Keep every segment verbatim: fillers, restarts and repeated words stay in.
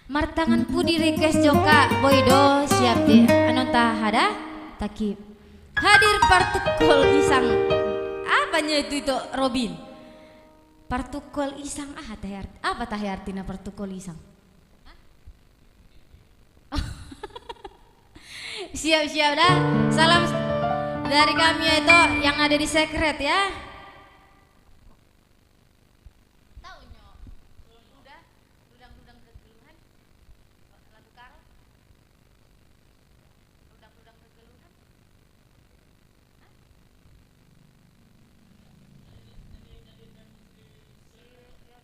Martangan pudi request jo, Kak. Boi do, siap di annon ta hada, taki. Hadir partungkol isang. Apa nya itu, itu, Robin? Partungkol isang, ah, tahe art-, apa tahe artina partungkol isang? Hah? Siap, siap dah. Salam dari kami ya, itu yang ada di Secret ya. Tahu nyo? Udah, rudang-rudang kegeluhan. Lagu Karo. Rudang-rudang kegeluhan. Hah? Iya, iya,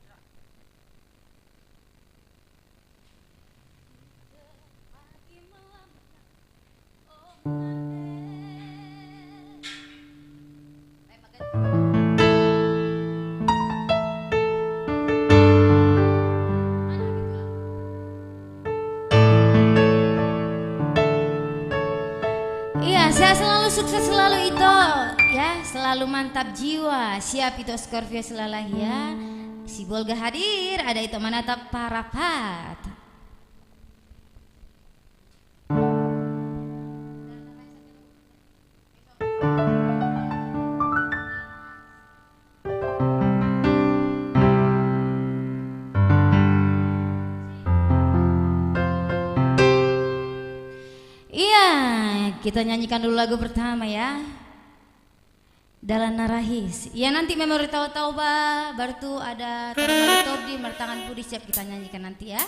Dra. Iya, sehat selalu, sukses selalu, Ito. Ya, selalu mantap jiwa. Siap, Ito Scorpio Silalahi, ya. Sibolga hadir, ada Ito Manatap Parapat. Iya, kita nyanyikan dulu lagu pertama ya. Dalan na Rahis. Ya, nanti memori Tao-Tao ba, baru tu ada Tano Baru Tording, Martangan Pudi, siap kita nyanyikan nanti ya.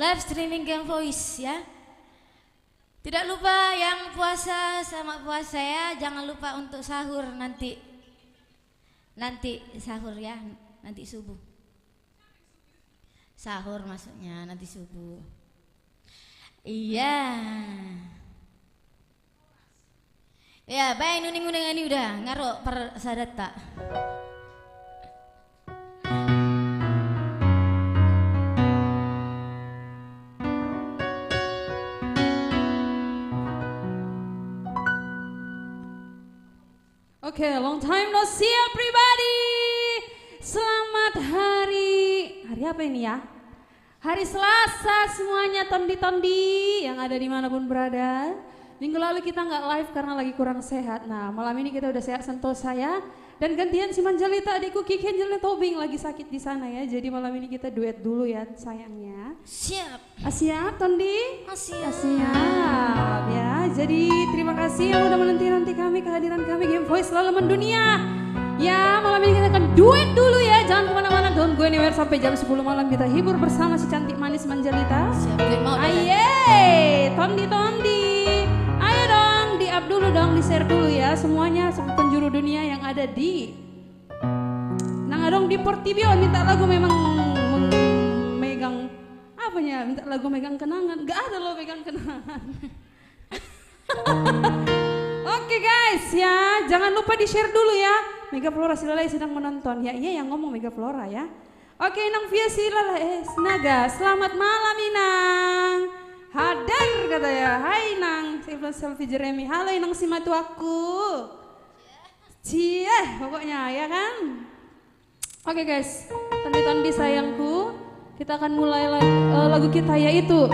Live streaming Game Voice, ya. Tidak lupa yang puasa, selamat puasa, ya. Jangan lupa untuk sahur nanti. Nanti sahur, ya, nanti subuh. Sahur maksudnya, nanti subuh. Iya. Ya, baen uning-uningan i, uda, nga ro parsadanta. Oke, long time no see, everybody. Selamat hari, hari apa ini, ya? Hari Selasa semuanya, tondi-tondi yang ada di mana pun berada. Minggu lalu kita nggak live karena lagi kurang sehat. Nah, malam ini kita udah sehat sentosa, ya. Dan gantian si Manjalita, adikku Kiki Angelina Tobing lagi sakit di sana, ya. Jadi malam ini kita duet dulu, ya, sayangnya. Siap. Ah, siap, Tondi? Ah, siap. Ah, siap. Ya, jadi terima kasih yang udah menanti-nanti kami, kehadiran kami, Game Voice selalu mendunia. Ya, malam ini kita akan duet dulu, ya. Jangan kemana-mana, don't go anywhere, sampai jam sepuluh malam kita hibur bersama si cantik manis Manjalita. Siap, gue mau duet. Aye, Tondi, Tondi. Ayo dong, di-up dulu dong, di-share dulu, ya. Semuanya, se-, penjuru dunia yang ada di, nang adong di portibi on, minta lagu memang meng-, megang Apanya? Minta lagu megang kenangan. Gak ada lo megang kenangan. Oke, guys, ya, jangan lupa di-share dulu, ya. Mega Flora Silalahi sedang menonton. Ya, iya yang ngomong Mega Flora, ya. Oke, Inang Fia Silalahi, eh, Sinaga. Selamat malam, Inang. Hadir katanya. Hai, Inang. Selfie, selfie Jeremy. Halo, Inang simatuakku. Cie, pokoknya, ya kan? Oke, guys, tondi-tondi sayangku, kita akan mulai la-, eh, lagu kita, yaitu,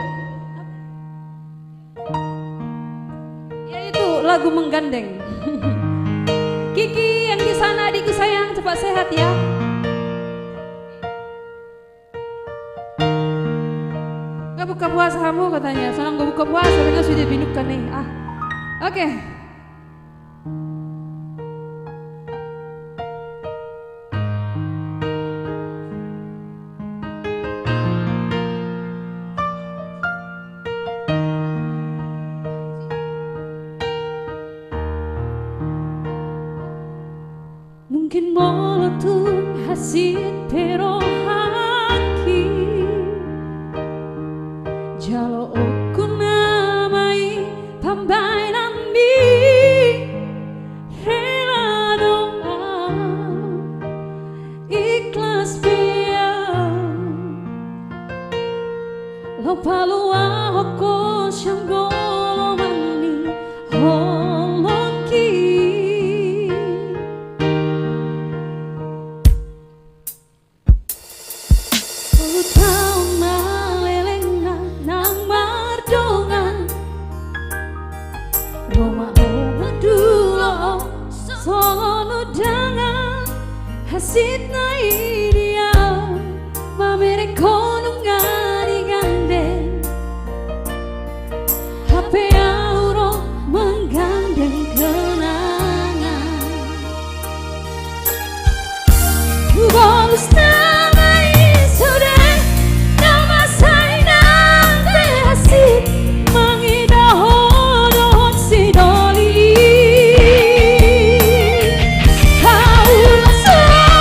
yaitu lagu Menggandeng. Kiki yang di sana, adikku sayang, cepat sehat, ya. Nggak buka puasa hamu, katanya. Sonang nggak buka puasa, dengan sudah binukkan nih. Ah, oke. Mungkin molo tung hansit pe rohangki, jalo okkon nama i pambahenanmi. Rela do au, ikhlas pe au, laho paluahon ho sian golomang ni holongki. Hu tau ma lelengna nang mardongan, ro ma ho mandulohon songon undangan. Hansit nai di au mamereng ho nunga digandeng, hape au ro menggandeng kenangan. Hubolus nama i sude, nama sai nang pe hansit, mangida ho dohot sidoli. Hau las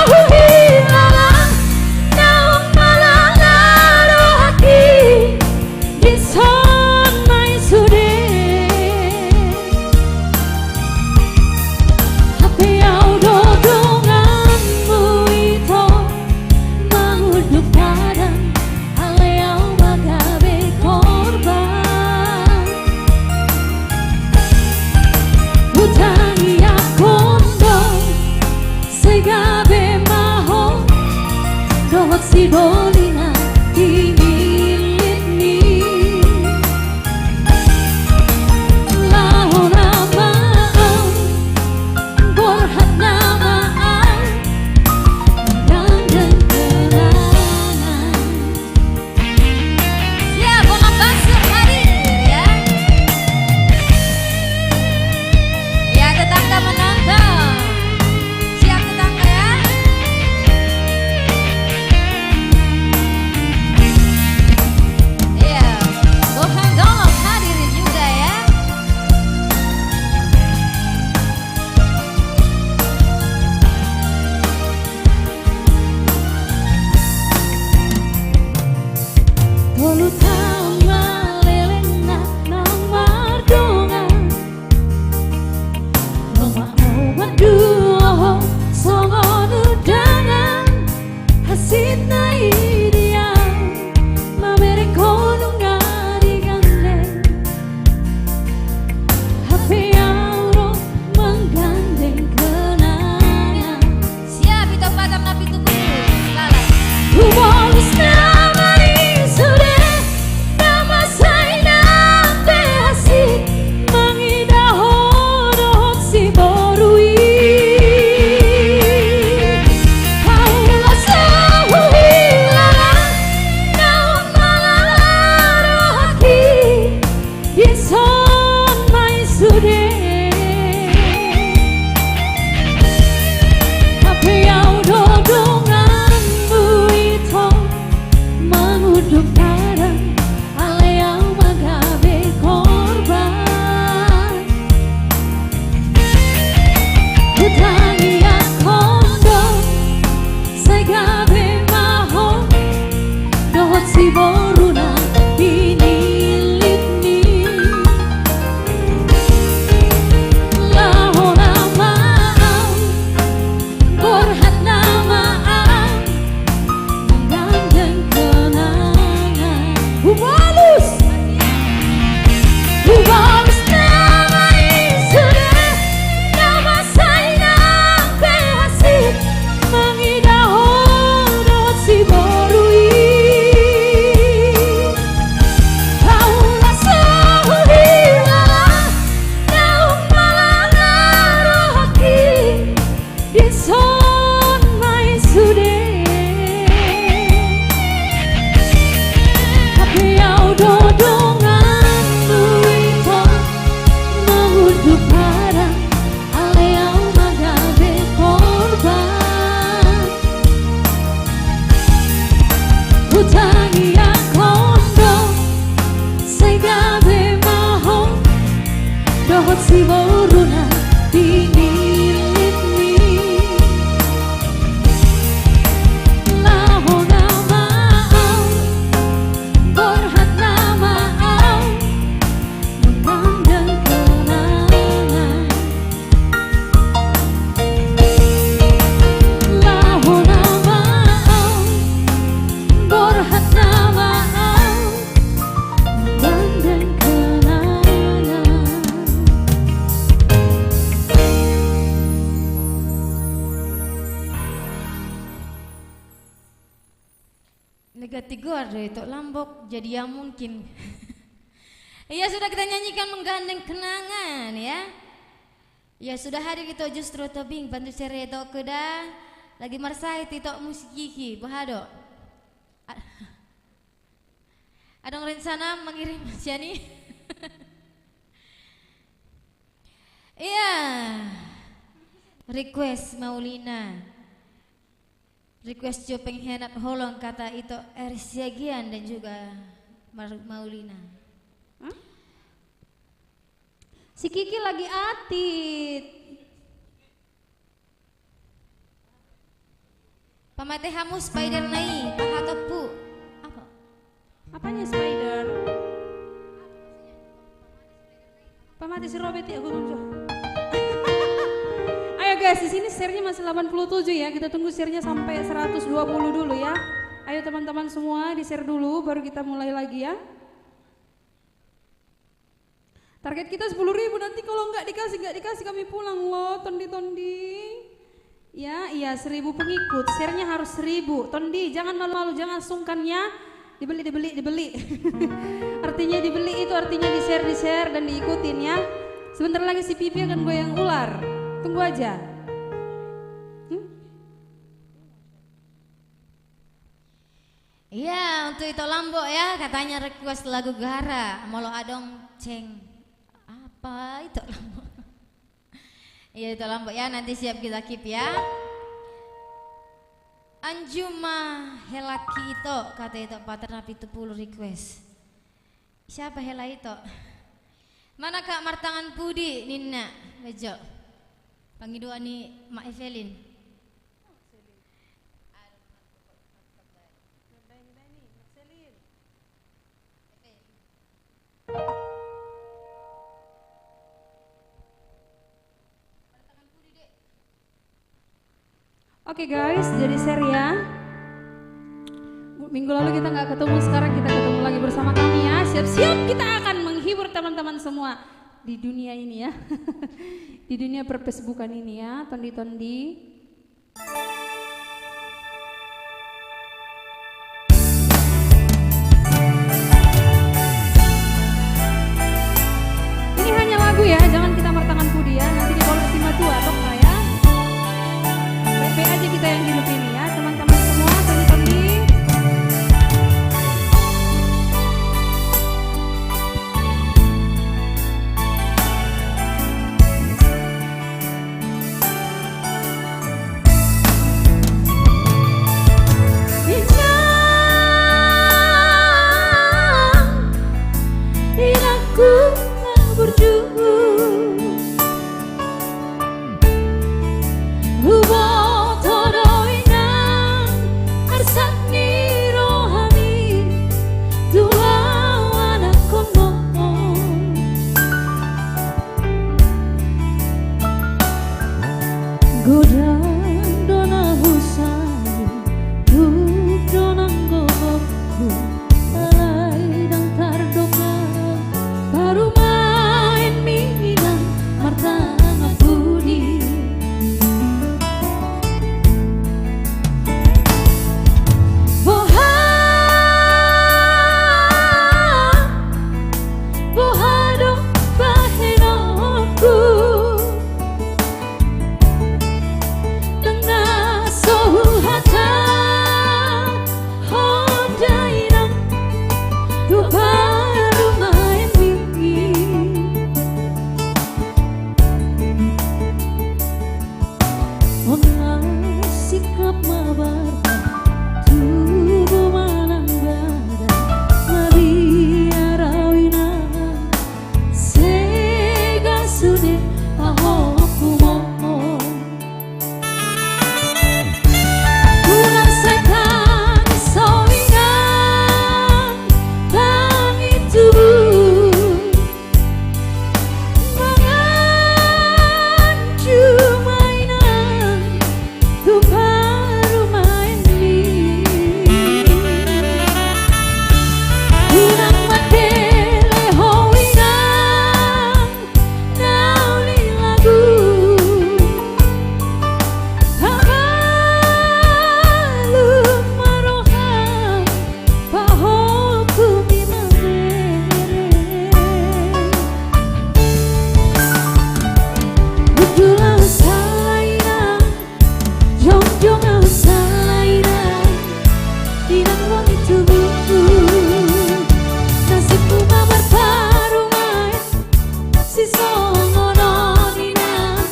huhilala Siboruna pinillit ni. Laho nama au, borhat nama au, menggandeng kenangan. Hubalus, hubalus nama i sude, nama sai nang pe hansit. Mangido ho dohot siboru i. Paula so hurang na umbalang rohangki, dison ma i sude. Hape au do donganmu ito, mangunduk parang. Alai au ma gabe korban. Hutangianghon do, sai gabe ma ho dohot siboruna pinillit ni. Laho nama au, borhat nama au, menggandeng kenangan. Laho nama au, borhat nama au, menggandeng kenangan. Negatif goar do ito Lambok, jadi ya mungkin. Iya, sudah kita nyanyikan menggandeng kenangan, ya. Ya, sudah hadir ito Justru Tobing, bantu share ito ke da. Lagi marsahit ito musik gigi, boha do? A-, adong rencana mengirim sian i? Iya. Request Maulina. Request jo pengkhianat holong kata ito R Siagian dan juga Mar-, Maulina. Hah? Si Kiki lagi atit. Pamate hamu spider na i, paha tompu. Apa? Apanya spider? Pamate si Robert ya, gua tunjuk. Ayo guys, di sini share-nya masih delapan puluh tujuh ya. Kita tunggu share-nya sampai seratus dua puluh dulu ya. Ayo teman-teman semua, di-share dulu, baru kita mulai lagi ya. Target kita sepuluh ribu, nanti kalau nggak dikasih, nggak dikasih kami pulang loh, tondi-tondi. Ya, iya, seribu pengikut, share-nya harus seribu. Tondi, jangan malu-malu, jangan sungkan ya. Dibeli, dibeli, dibeli. Artinya dibeli itu artinya di-share, di-share, dan diikutin ya. Sebentar lagi si Pipi akan goyang ular. Tunggu aja. Hmm? Iya, untuk Ito Lambok ya, katanya request lagu Gara, molo adong ceng. Apa Ito Lambok? Iya, Ito Lambok ya, nanti siap kita keep ya. Anju ma helaki Ito, kata Ito Paterna pitu pulu request. Siapa hela Ito? Mana kak martangan pudi ninna, bejo. Pangidoan ni Mak Evelyn. Oke guys, jadi share ya. Minggu lalu kita nggak ketemu, sekarang kita ketemu lagi bersama kami ya. Siap-siap kita akan menghibur teman-teman semua di dunia ini ya. Di dunia per-Facebookan ini ya, tondi-tondi. Ini hanya lagu ya, jangan kita martangan pudi ya. Nanti di kolom simatua, tok ya. Baik-baik aja kita yang hidup ini ya, teman-teman semua, tondi-tondi. tu parumaenmi. On ma singkop ma barbar, tubu manang badan, mabiar au inang, sega sude pahompu on. Unang sai tangis ho inang, tangi tubu. Mangan juma inang tu parumaenmi. Unang mandele ho inang, na uli lagu. Hamalum ma roham, pahompumi ma bere. Hundul au sala inang, jongjong au sala inang, inang bongi tubuku. Nasibmu ma marparumaen, sisongon on inang,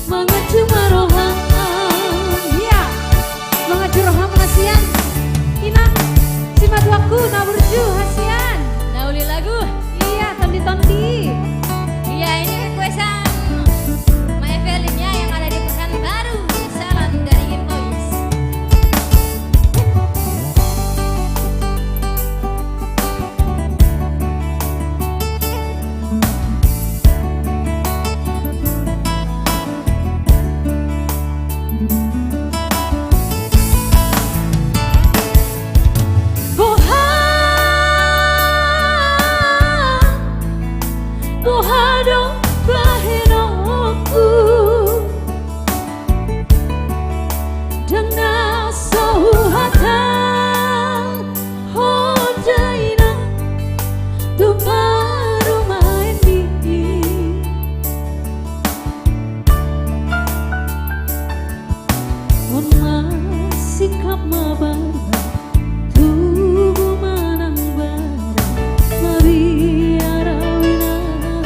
mangan juma roham. Ia, mangan juma roham ma sian inang, simatuangku na burju hasian. Na uli lagu. Ia, tondi-tondi. Ia, ini requestan Ma Evelyn ya, yang ada di Pekanbaru. Salam dari Invoice. Boha, boha do bahenonku, ndang na so huhatahon ho da inang tu parumaenmi. On ma singkop ma barbar, tubu manang badan, mabiar au inang,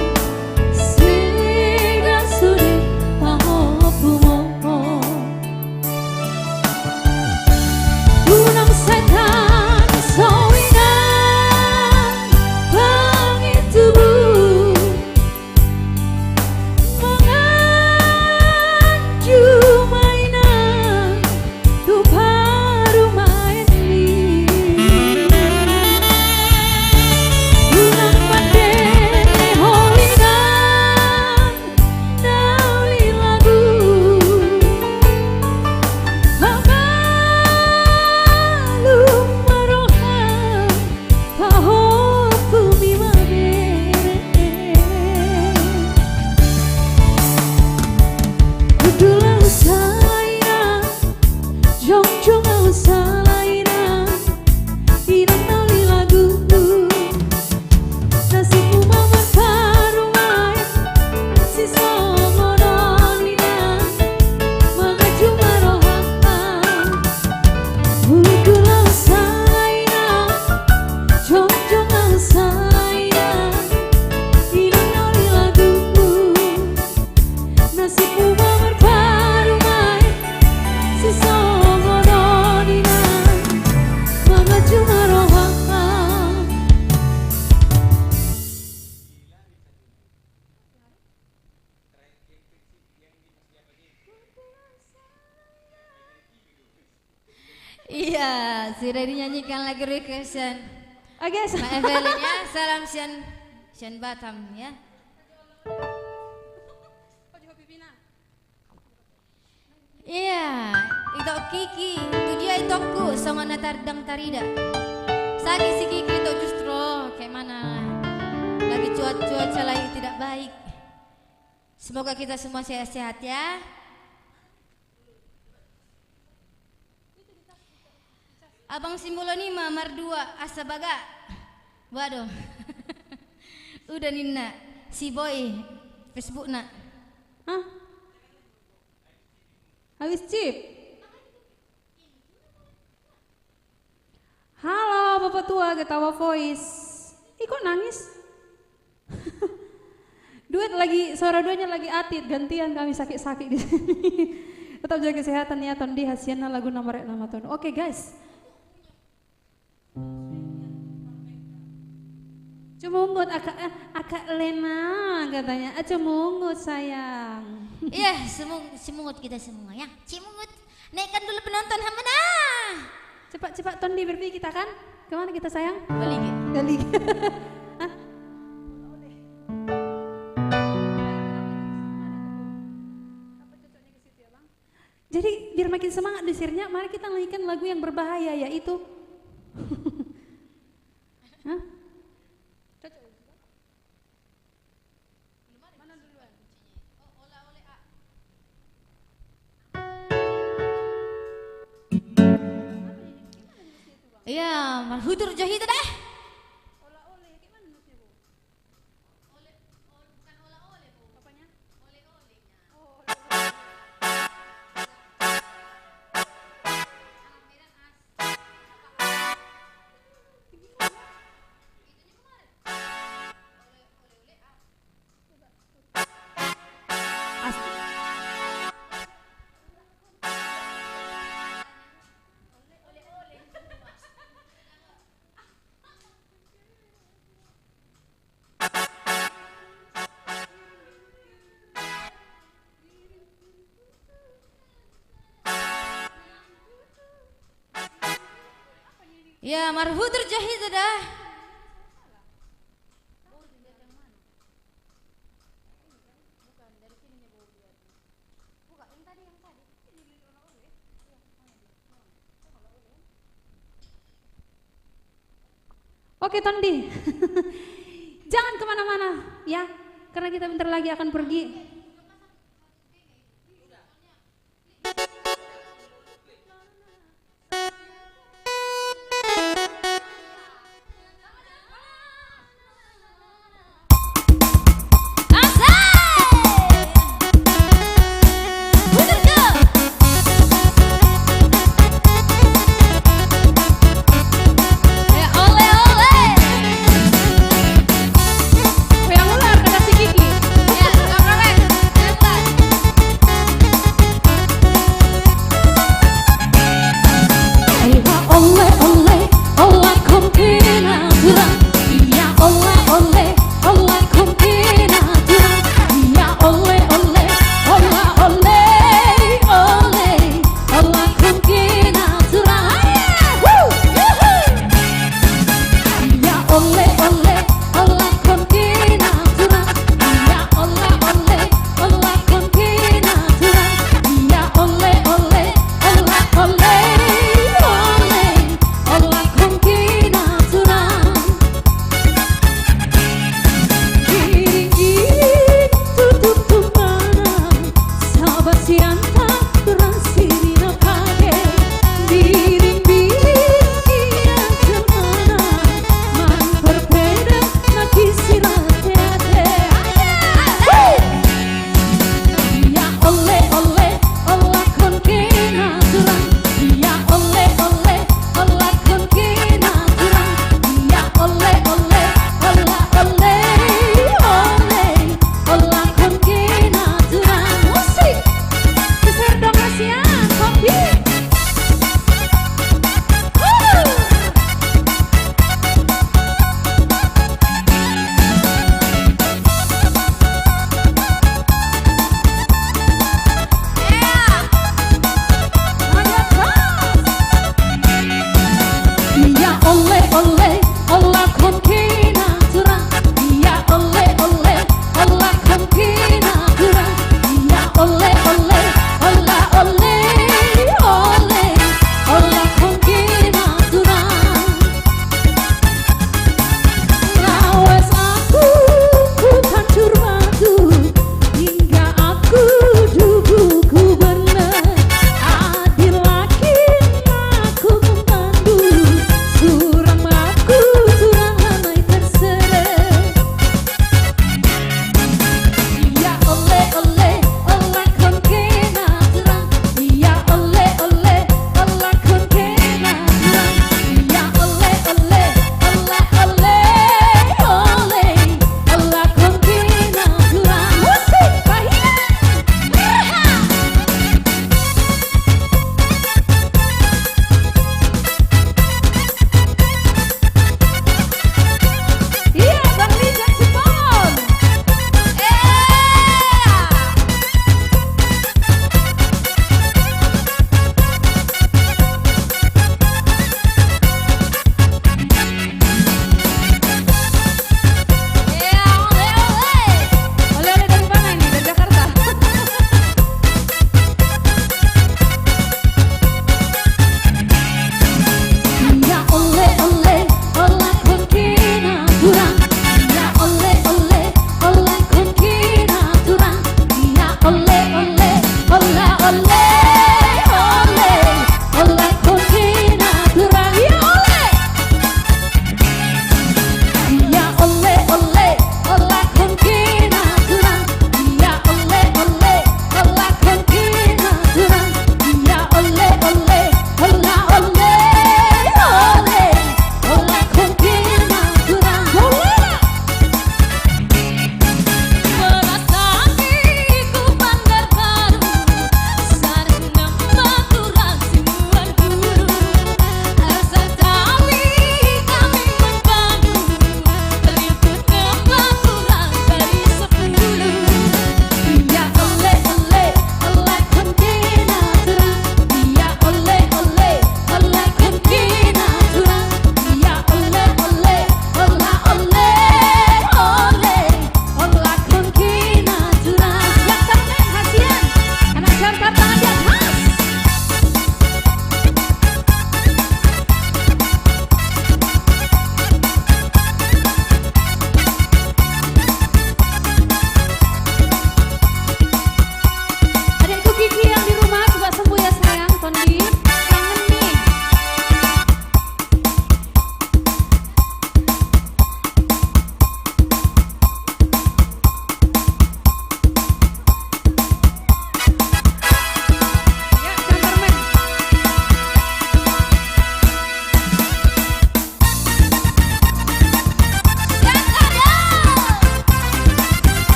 sega sude pahompu on. Unang sai tangis ho inang, tangi tubu. Mangan juma inang tu parumaenmi. Unang mandele ho inang, na uli lagu. Hamalum ma roham, pahompumi ma bere. Hundul au sala inang, jongjong au sala inang, inang na uli lagu. Nasibmu ma marparumaen, sisongon on inang, mangan juma roham. Hundul au sala inang, jongjong au sala inang, inang na uli lagu. Nasibmu ma marparumaen, sisongon on inang, mangan juma roham. Iya, sudah dinyanyikan lagu requestan. Oke, Ma Evelyn ya, salam sian, sian Batam ya. Iya, itok Kiki, tu dia itokku, songon na tardang tarida. Sakit si Kiki itu justru, kayak mana lagi cuaca, cuaca lagi tidak baik. Semoga kita semua sehat-sehat ya. Abang Simbolon i ma mardua asa baga. Waduh. Udah ninna si Boy Facebookna. Hah? Habis chip? Halo, Bapak Tua, Getawa Voice. Ih, kok nangis? Duet lagi, suara duanya lagi atit, gantian kami sakit-sakit di sini. Tetap jaga kesehatan ya, Tondi, hasianna lagu na marek nama Tondi. Oke, guys. Cumungut, Aka, eh, Aka Lena katanya. Ah, cumungut, sayang. Iya, sumung-, cumungut kita semua ya. Cumungut. Naikkan dulu penonton, Hamana. Cepat, cepat, Tondi, berpikir kita kan? Kemana kita, sayang? Balik. Balik. Hah? Jadi, biar makin semangat di sirnya, mari kita nyanyikan lagu yang berbahaya, yaitu. Hah? Iya, marhutur jo hita da. Ya, marhutur jo hita da. Oke, Tondi. Jangan kemana-mana, ya. Karena kita bentar lagi akan pergi.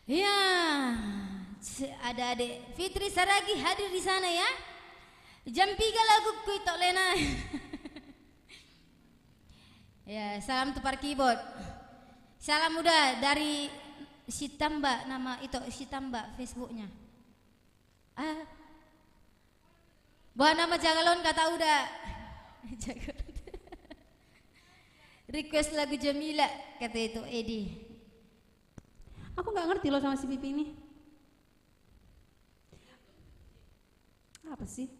Ya, c-, ada Adek Fitri Saragi hadir di sana ya. Jam tiga lagu kuitok lena. Ya, salam tukang keyboard. Salam Uda dari Sitamba, nama itu Sitamba Facebooknya. Ah. Boha nama jagalon kata Uda. Jagalon. Request lagu Jamila kata itu Edi. Aku nggak ngerti loh sama si Pipi ini. Apa sih?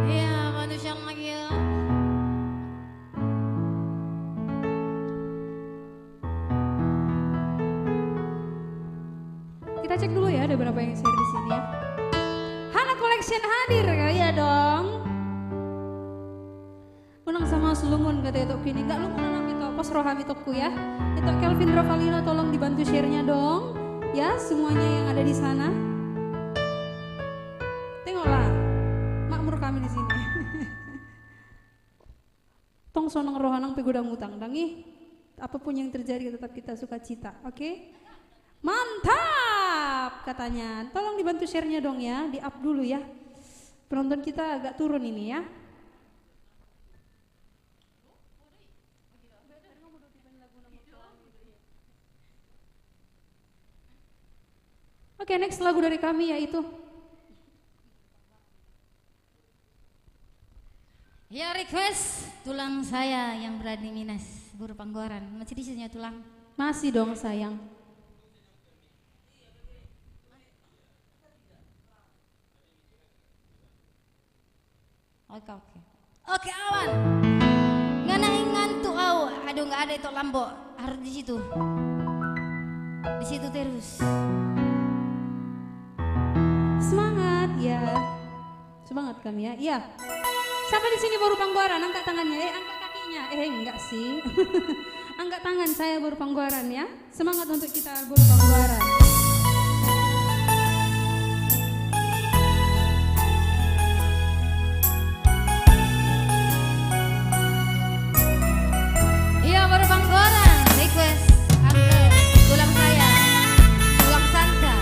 Iya, manusia lagi ya. Kita cek dulu ya, ada berapa yang share di sini ya. Hana Collection hadir, iya dong. Unang sama si Lungun kata itu kini, nggak Lungun anak itu, pos roham itu ku ya. Itu Kelvin Ravalina, tolong dibantu share-nya dong. Ya, semuanya yang ada di sana. Tengoklah, makmur kami di sini. Tong sonang roha nang pe godang utang, dang ih. Apapun yang terjadi, tetap kita sukacita, oke? Mantap, katanya. Tolong dibantu share-nya dong ya, di-up dulu ya. Penonton kita agak turun ini ya. Oke, next lagu dari kami yaitu Ya, request Tulang Saya yang berada di Minas, Boru Panggoaran. Masih di sini ya, Tulang? Masih dong, sayang. Oke, oke. Oke, aman. Ngana ngantuk au. Aduh, nggak ada itu Lambo. Harus di situ. Di situ terus. Semangat, ya. Semangat kami ya. Iya. Siapa di sini Boru Panggoaran? Angkat tangannya. Eh, angkat kakinya. Eh, enggak sih. Angkat tangan saya Boru Panggoaran ya. Semangat untuk kita Boru Panggoaran. Iya, Boru Panggoaran, request Tulang Saya, Tulang Santa.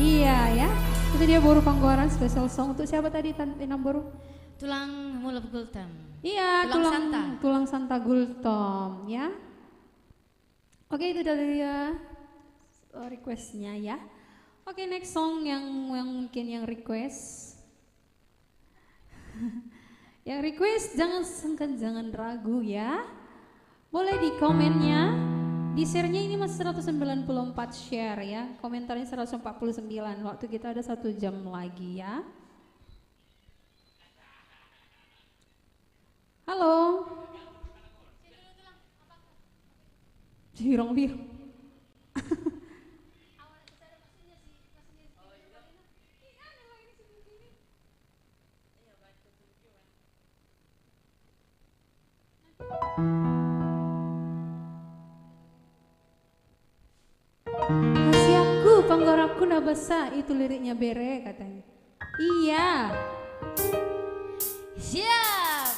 Iya, ya. Itu dia Boru Panggoaran, special song untuk siapa tadi, Tan-, Inang Boru? Tulang Mulop Gultom. Iya, Tulang Tulang, Santa. Tulang Santa Gultom, ya. Oke, itu dari, eh, request-nya, ya. Oke, next song yang, yang mungkin yang request. Yang request, jangan sungkan, jangan ragu, ya. Boleh di komennya, di share-nya ini masih seratus sembilan puluh empat share, ya. Komentarnya seratus empat puluh sembilan. Waktu kita ada satu jam lagi, ya. Halo. Sirong dia. Hasianku, panggoaranku na basa, itu liriknya bere, katanya. Iya. Siap.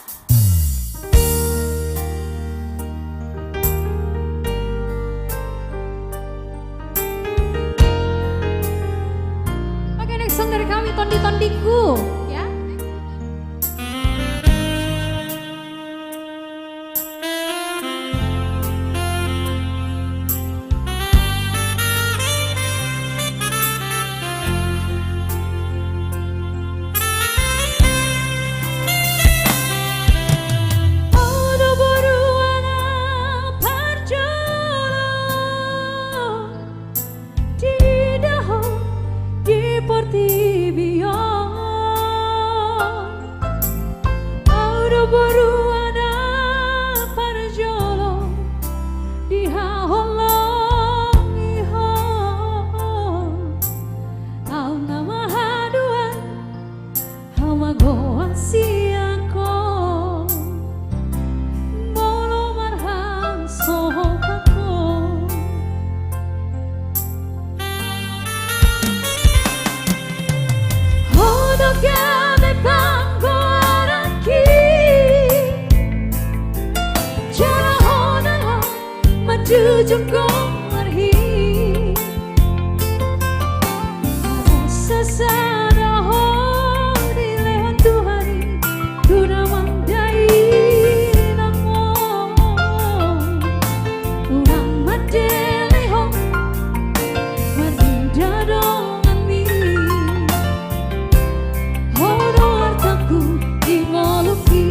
Oke, next song dari kami, Tondi-tondiku, ya. Au do boru anak parjolo diida ho di portibi on. Au do boru anak parjolo dihaholongi ho. Au nama haduan, hamagoan sian ho, molo marhasohotan ho. Ho do gabe panggoaranki, jala ho na laho manjujung goarhi. Asa sada ho dilehon Tuhan i tu na mandainang ho. Unang mandele ho marnida donganmi. Ho do artangku di ngolungki.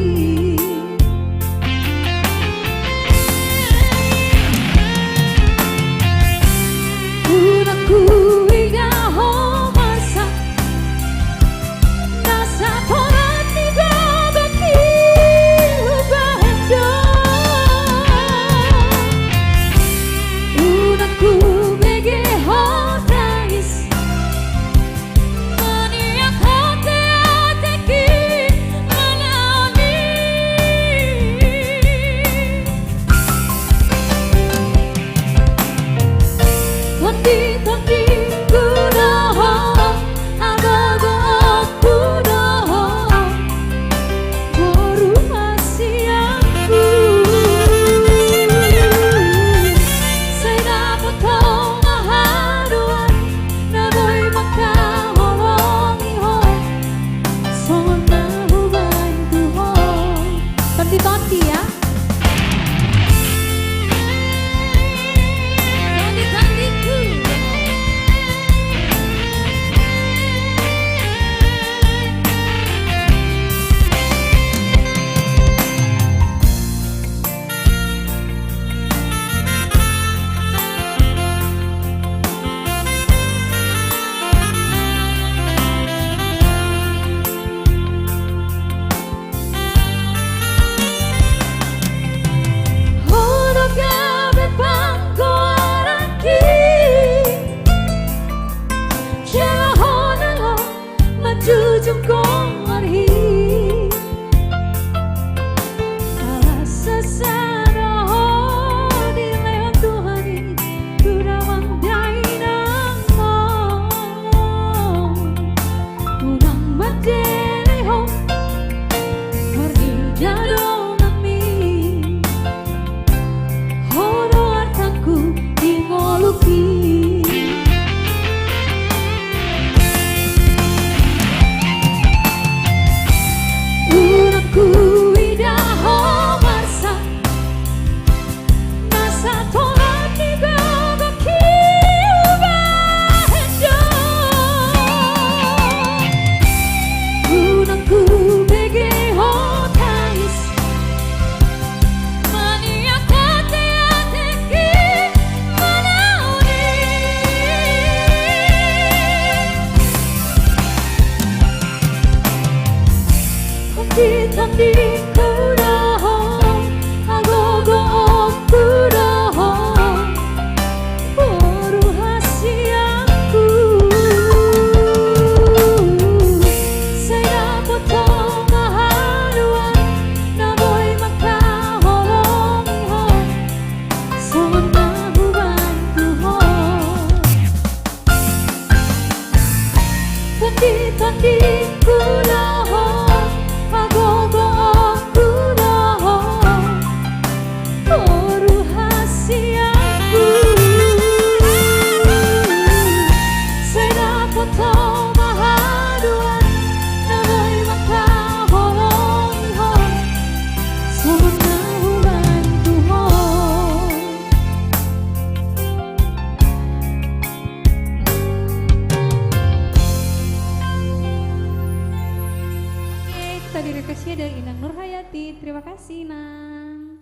Sia dari Inang Nurhayati. Terima kasih, Inang.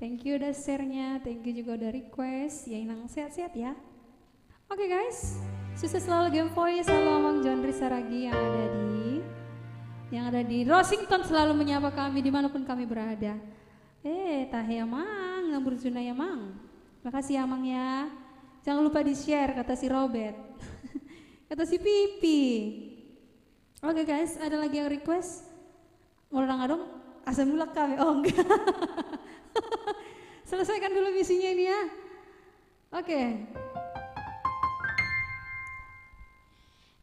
Thank you udah share-nya, thank you juga udah request. Ya, Inang sehat-sehat ya. Oke, guys, sukses selalu Game Voice. Halo Amang John Saragih yang ada di, yang ada di Rosington, selalu menyapa kami dimanapun kami berada. Eh, tahe Amang, nang burju nai Amang. Makasih ya Amang ya. Jangan lupa di-share, kata si Robert. Kata si Pipi. Oke, guys, ada lagi yang request? Molo ndang adong, asa mulak hami. Oh, enggak. Selesaikan dulu misinya ini ya. Oke.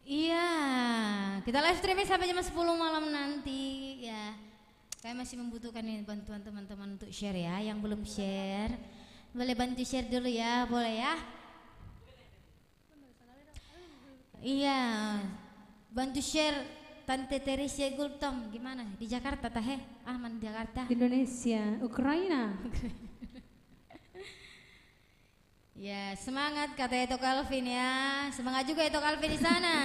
Iya, kita live streaming sampai jam sepuluh malam nanti ya. Kami masih membutuhkan nih bantuan teman-teman untuk share ya. Yang belum share, boleh bantu share dulu ya, boleh ya. Iya, bantu share Tante Teresia Gultom. Gimana? Di Jakarta tahe? Ah, mana Jakarta? Indonesia, Ukraina. Ya, semangat kata Ito Calvin ya. Semangat juga Ito Calvin di sana.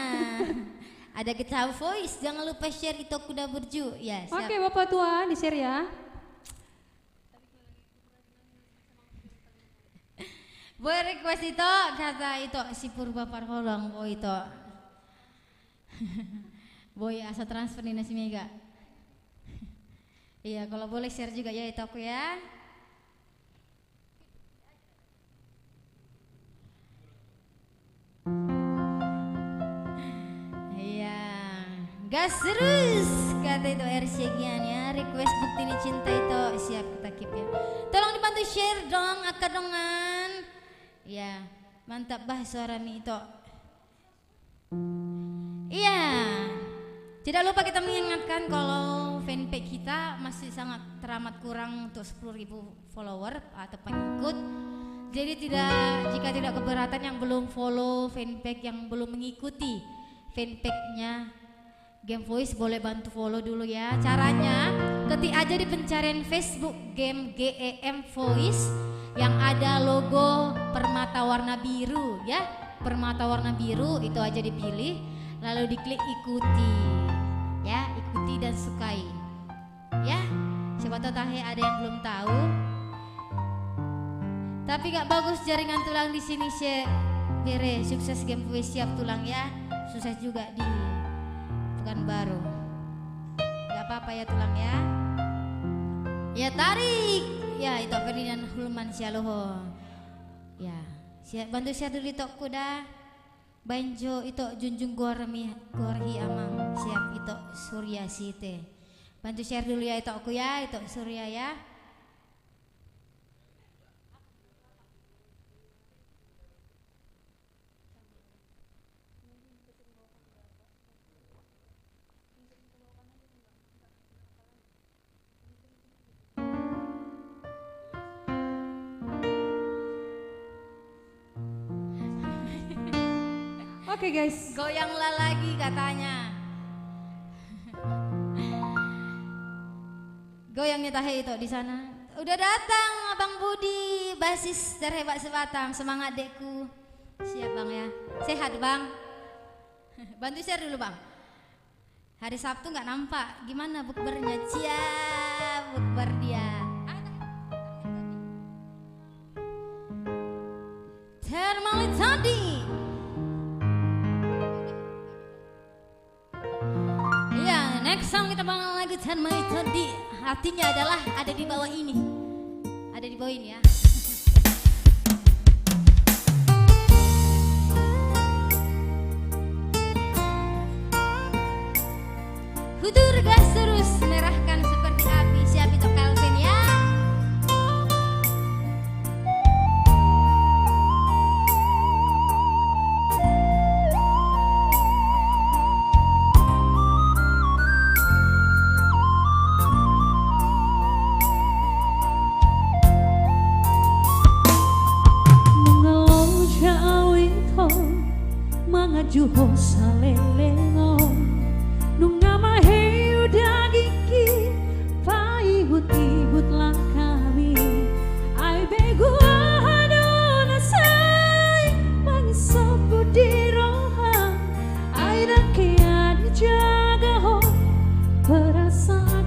Ada Guitar Voice, jangan lupa share Ito Kuda Burju. Ya, siap. Oke, Bapak Tua, di-share ya. Boi request Ito, kata Ito si Purba Parholong, boi Ito. Boi asa transfer ni na si Mega. Iya, kalau boleh share juga ya Itoku ya. Iya. Gas terus, kata Ito R C Gian ya. Request Bukti ni Cinta Ito, siap kita keep ya. Tolong dibantu share dong, angka dongan. Iya, mantap bah suara mi Ito. Iya. Tidak lupa kita mengingatkan kalau fanpage kita masih sangat teramat kurang untuk sepuluh ribu follower atau pengikut. Jadi tidak, jika tidak keberatan yang belum follow fanpage, yang belum mengikuti fanpage-nya Game Voice, boleh bantu follow dulu ya. Caranya, ketik aja di pencarian Facebook Game G E M Voice yang ada logo permata warna biru ya. Permata warna biru itu aja dipilih, lalu diklik ikuti. Ya, ikuti dan sukai. Ya, siapa tahu tahe ada yang belum tahu. Tapi nggak bagus jaringan tulang di sini, se-, bere. Sukses Game Voice, siap tulang ya. Sukses juga di Pekanbaru. Nggak apa-apa ya tulang ya. Ya, tarik. Ya, Ito Ferdinand Hulman Sialoho. Ya, siap, bantu share dulu Ito Kuda. Baen jo Ito Junjung Goarmi, Goarhi Amang, siap Ito Surya Site. Bantu share dulu ya Itoku ya, Ito Surya ya. Oke, guys. Goyanglah lagi katanya. Goyang ni tahe Ito di sana. Udah datang Abang Budi, basis terhebat se-Batam. Semangat, Dekku. Siap, Bang, ya. Sehat, Bang. Bantu share dulu, Bang. Hari Sabtu nggak nampak. Gimana bukbernya? Cia, bukber dia. Termali tadi. Iya, next song kita bakal lagu Termali tadi. Artinya adalah ada di bawah ini. Ada di bawah ini, ya. Hudur gas terus, merahkan seperti api. Siap Ito Calvin, ya. Nunga loja au Ito manganju ho saleleng on. Nunga maheu dagingki, paihut-ihut langkami. Ai begu aha do na sai mangisop di roham. Ai dang hea dijaga ho, perasaan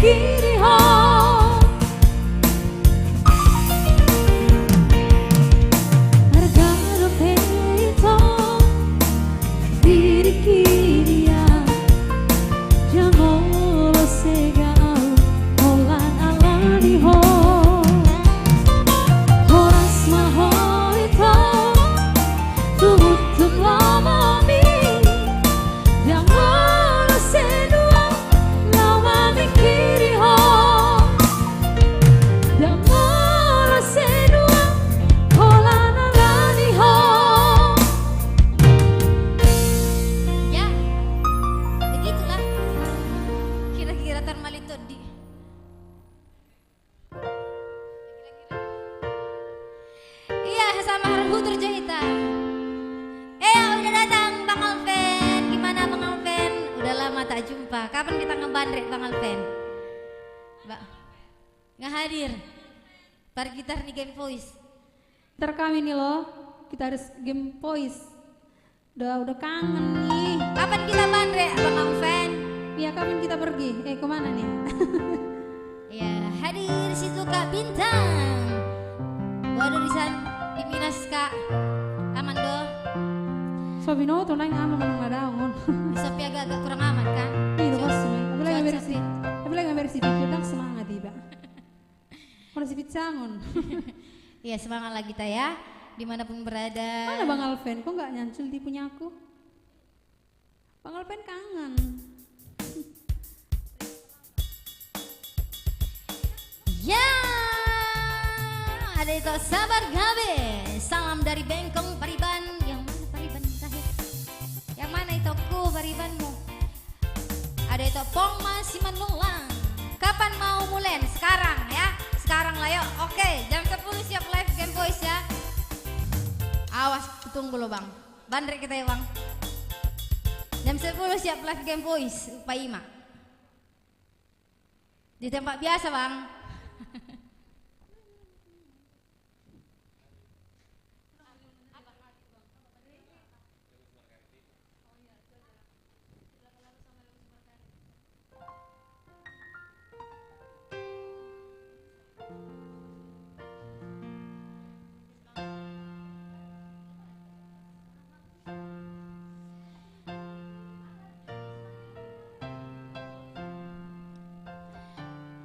Kiri ho. Arga dope ito diri kiri a. Jam olo sega au holan alani ho. Horas ma ho ito tumutut lomomi. Jam olo sega au laho mamikiri ho. Jam olo sega au holan alani ho. Ya, begitulah. Kira-kira tar mali tondi. Iya, sama Harhutur jo hita. Eh, udah datang Bang Alven. Gimana Bang Alven? Udah lama tak jumpa. Kapan kita ngebandre Bang Alven? Ba-, nggak hadir. Par gitar ni Game Voice. Gitar kami nih loh, gitaris Game Voice. Udah, udah kangen nih. Kapan kita bandre, Abang Alven? Iya, kapan kita pergi? Eh, kemana nih? Iya, hadir si Tuka Bintang. Waduh, di san-, di Minas, Kak. Aman do? So binoto naeng aman manang na daong on. Bisa pi agak-agak kurang aman, kan? Iya, cuaca, pas. Apalagi cuaca versi, pi. Apalagi versi video, dah semangat, iba. Mana si Picangon? Iya, semangat lagi kita ya, dimanapun berada. Mana Bang Alven? Kok nggak nyancul di punyaku? Bang Alven kangen. Ya, ada itu sabar gabe. Salam dari Bengkong Pariban. Yang mana Pariban terakhir? Yang mana itu ku Paribanmu? Ada itu Pong masih mendulang. Kapan mau mulen? Sekarang ya. Sekarang lah yuk. Oke, jam sepuluh siap live Game Voice ya. Awas, tunggu lo Bang. Bandrek kita ya Bang. Jam sepuluh siap live Game Voice. Paima. Di tempat biasa Bang.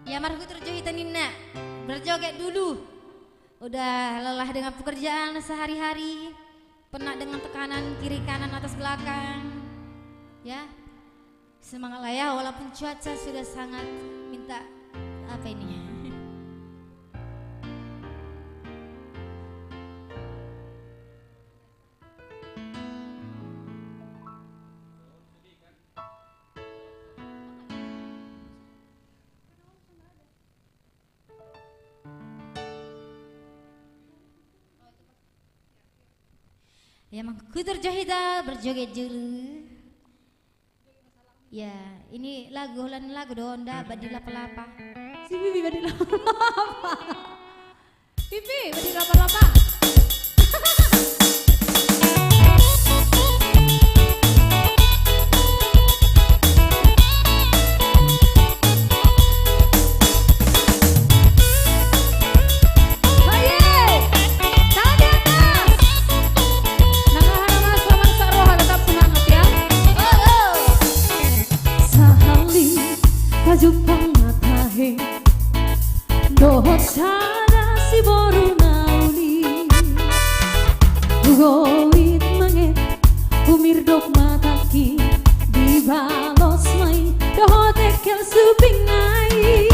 Ya, marhutur jo hita ninna. Berjoget dulu. Udah lelah dengan pekerjaan sehari-hari, penat dengan tekanan kiri kanan atas belakang. Ya. Semangatlah ya, walaupun cuaca sudah sangat minta apa ini. Ya, marhutur jo hita berjoget dulu. Ya, ini lagu, holan lagu do, nda Badilapalapa. Si Bibi Badilapalapa. Bibi Badilapalapa. Aye! Tangan di atas! Nang aha na masa-masa roha tetap semangat ya. Oh, oh. Sahali pajumpang ma tahe dohot sada siboru na uli. Hugoit mange, humirdop matangki, dibalos ma i dohot engkel suping ai.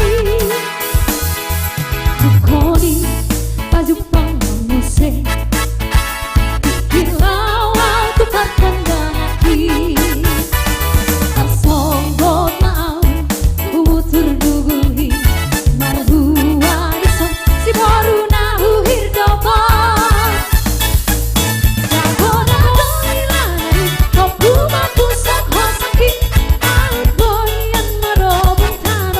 Dungkon i pajumpang ma muse, dipillau au tu partandanganki. Tarsonggot ma au, hubutur duguhi, marhua dison siboru na huhirdop on. Jago na dong ilana i, topu ma pusok hosangki, aut boi an marobung tano.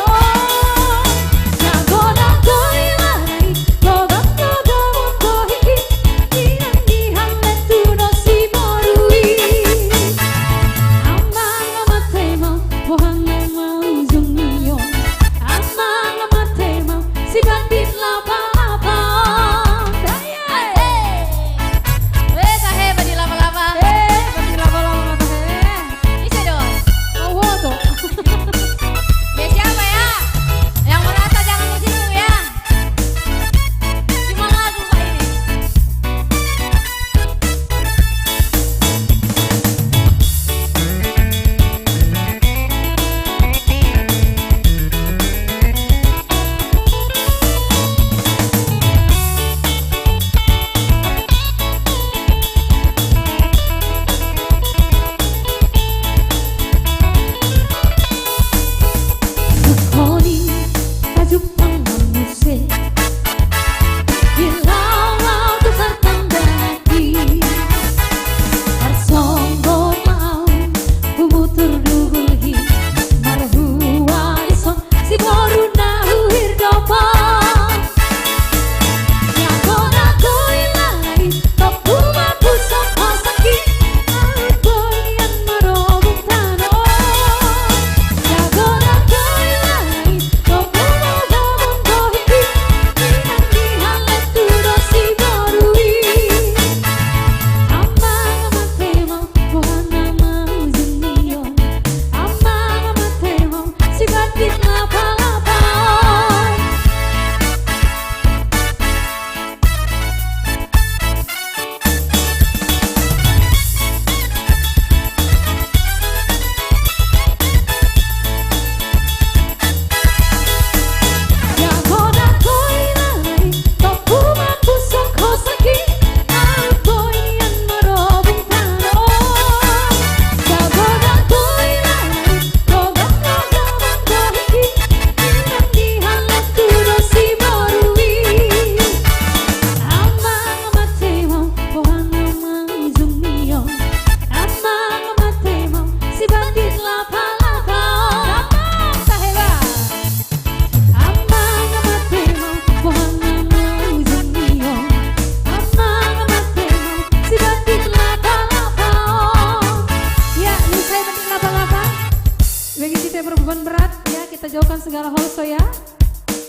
Holso ya.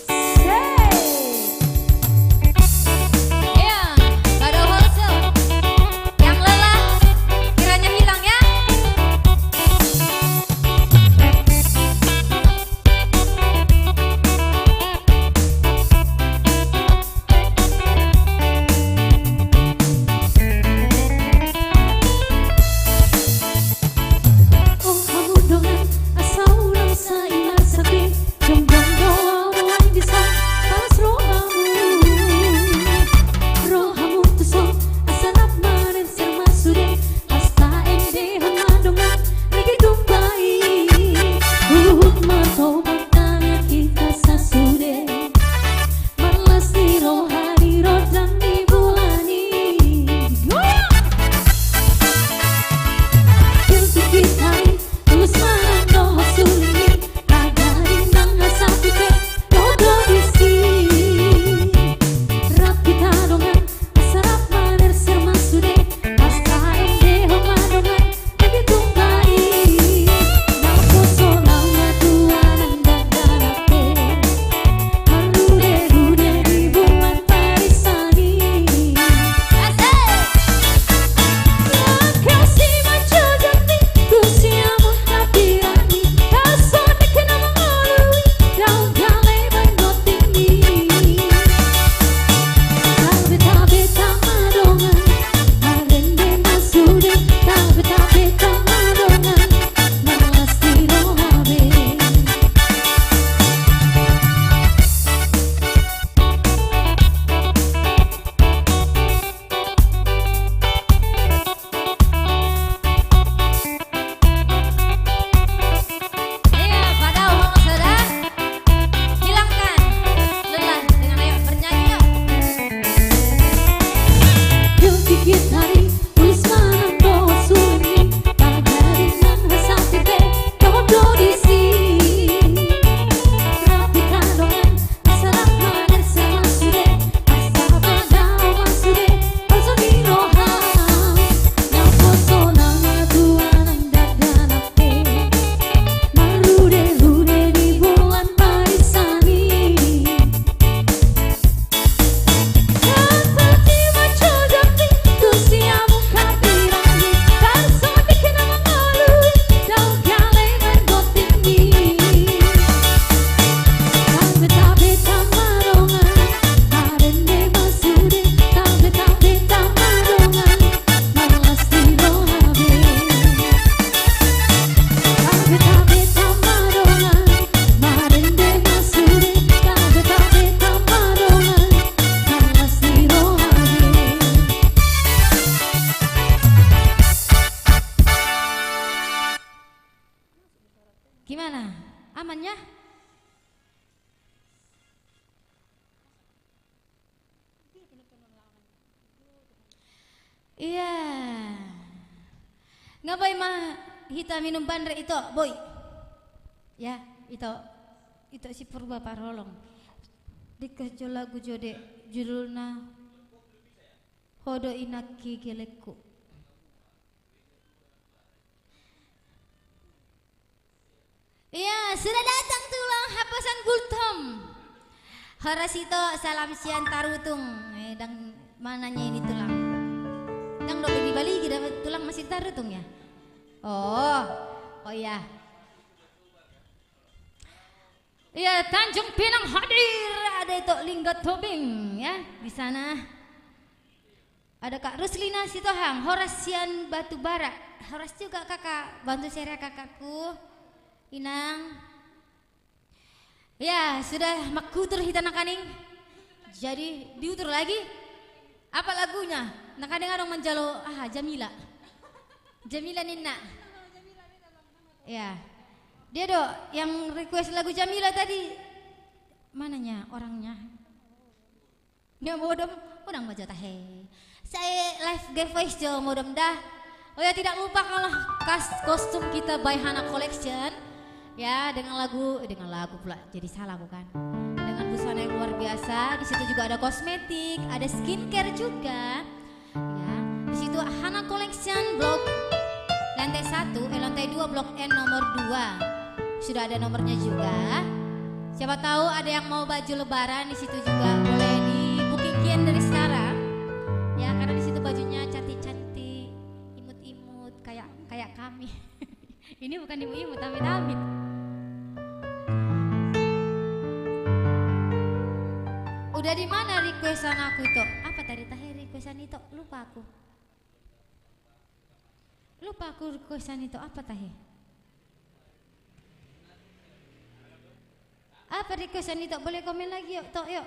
Sei. Iya, Badau Holso. Yang lelah kiranya hilang ya. Iya, Badau Holso da. Hilangkan lelah dengan, ayo, bernyanyi, yuk. Gimana? Aman ya? Iya. Nga boi ma hita minum bandre, ito, boi. Ya, ito. Ito si Purba parholong. Dikasih jo lagu jo de, judulna Ho do inangki gelengku. Iya, sudah datang tulang haposan Gultom. Horas ito, salam sian Tarutung. Eh, dang mananya ini tulang. Dang dope di Bali, kita tulang masih Tarutung ya? Oh, oh iya. Iya, Tanjung Pinang hadir, ada ito Lingga Tobing ya di sana. Ada Kak Ruslina Sitohang, horas sian Batubara. Horas juga kakak, bantu share ya kakakku. Inang. Ya, sudah mangkutur hita nangkaning. Jadi diutur lagi. Apa lagunya? Nangkaning adong manjalo, aha, Jamila. Jamila ninna. Ya. Dia do yang request lagu Jamila tadi. Mananya orangnya? Nia modom, unang ma jo tahe. Sai live giveaway jo modom da. Oh ya, tidak lupa kalau kas-, kostum kita by Hana Collection. Ya, dengan lagu, eh, dengan lagu pula. Jadi salah bukan? Dengan busana yang luar biasa. Di situ juga ada kosmetik, ada skincare juga. Ya, di situ Hana Collection blok lantai satu, eh, lantai dua, blok N nomor dua. Sudah ada nomornya juga. Siapa tahu ada yang mau baju lebaran di situ juga, boleh di booking kian dari sekarang. Ya, karena di situ bajunya cantik-cantik, imut-imut, kayak, kayak kami. Ini bukan imut-imut, amit-amit. Udah di mana requestan aku, Ito? Apa tadi tahe requestan, Ito? Lupa aku. Lupa aku requestan, Ito, apa tahe? Apa requestan, Ito? Boleh komen lagi, yuk, Tok, yuk.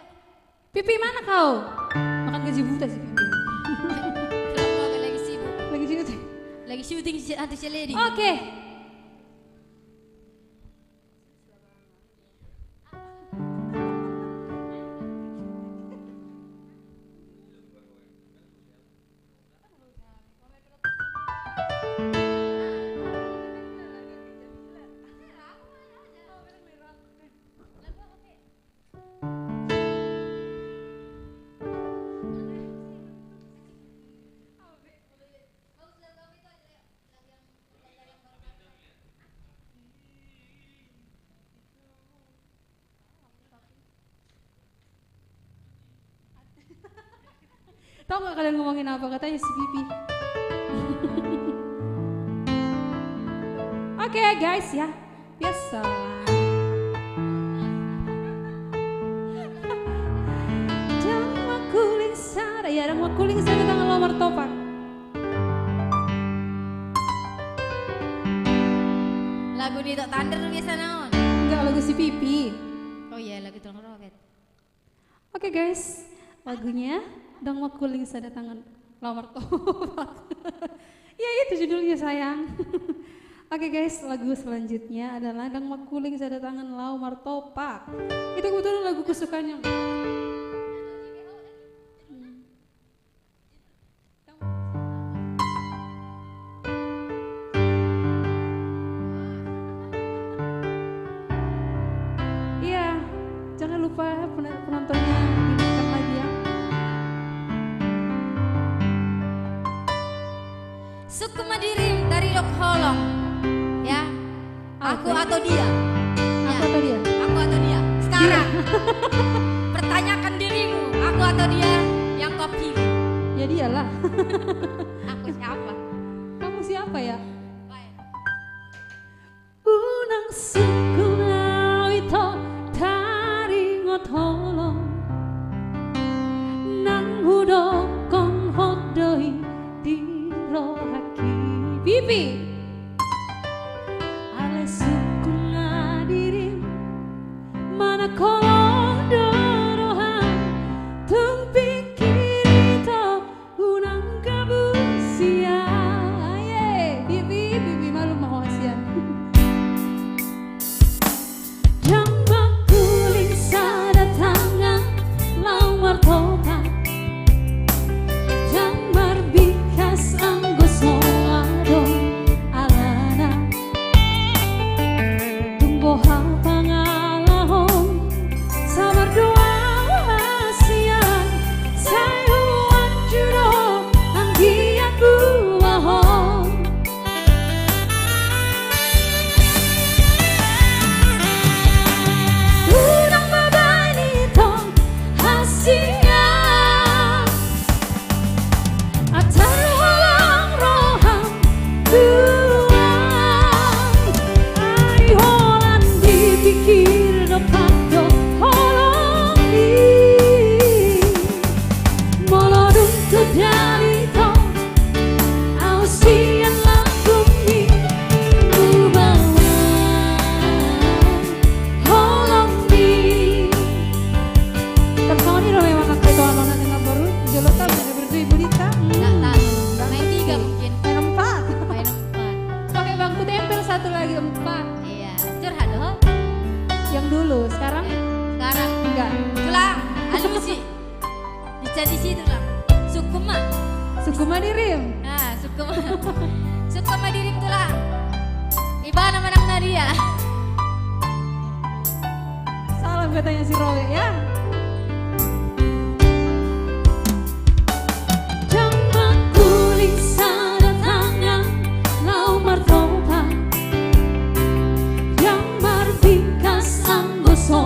Pipi, mana kau? Makan gaji buta si Pipi. Kenapa lagi sibuk? Lagi syuting. Lagi syuting si Aunty Seledi. Oke. Tahu nggak kalian ngomongin apa? Katanya si Pipi. Oke, guys, ya. Biasa. Ndang mangkuling sada, ya, ndang mangkuling sada tangan laho martopak. Lagu ni Tok Thunder biasana on. Enggak, lagu si Pipi. Oh iya, lagu Tulang Robet. Oke, guys, lagunya Ndang Mangkuling Sada Tangan Laho Martopak. Ya, itu judulnya, sayang. Oke, guys, lagu selanjutnya adalah Ndang Mangkuling Sada Tangan Laho Martopak. Itu kebetulan lagu kesukaannya. Hmm. Iya, jangan lupa pen-, penontonnya diingatkan lagi, ya. Sungkun ma dirim, tarilok holong, ya. Aku atau dia? Aku atau dia? Aku atau dia? Sekarang. Pertanyakan dirimu, aku atau dia yang kau pilih? Ya, dialah. Aku siapa? Kamu siapa, ya? Baik. Unang sungkun, au ito, taringot holong nang hudokhon hot do i di rohangki. Pipi. Alai sungkun ma dirim, manang holong do roham, tung pingkiri ito, unang gabu sian. Aye, Pipi, Pipi, malum ma ho sian. Ndang mangkuling sada tangan laho martopak, ndang marbingkas anggo so adong alana. Tung boha pangalahon, sabar do au hasian, sai huanju do anggiat buahon. Unang ma baen ito hasian, atar holong roham tuan. Ai holan dipingkir dompak do holong i. Molo dung tu dalito, au sian lambungmi hubahen holongmi. Tersongon i do memang angka ito, amang na dengar baru, jolo tahu, ada berdua ibu Dita. Nggak tahu. Hmm, main tiga mungkin. Main empat. Main empat. Pakai bangku tempel satu lagi, empat. Iya, curhat dohot. Yang dulu, sekarang? Sekarang. Enggak. Tulang, alusi. Dicari situ, Tulang. Sungkun ma. Sungkun ma dirim. Ah, sungkun ma. Sungkun ma dirim, Tulang. Ibana manang na dia. Salam katanya si Rowe, ya. Ndang mangkuling sada tangan laho martopak, ndang marbingkas anggo so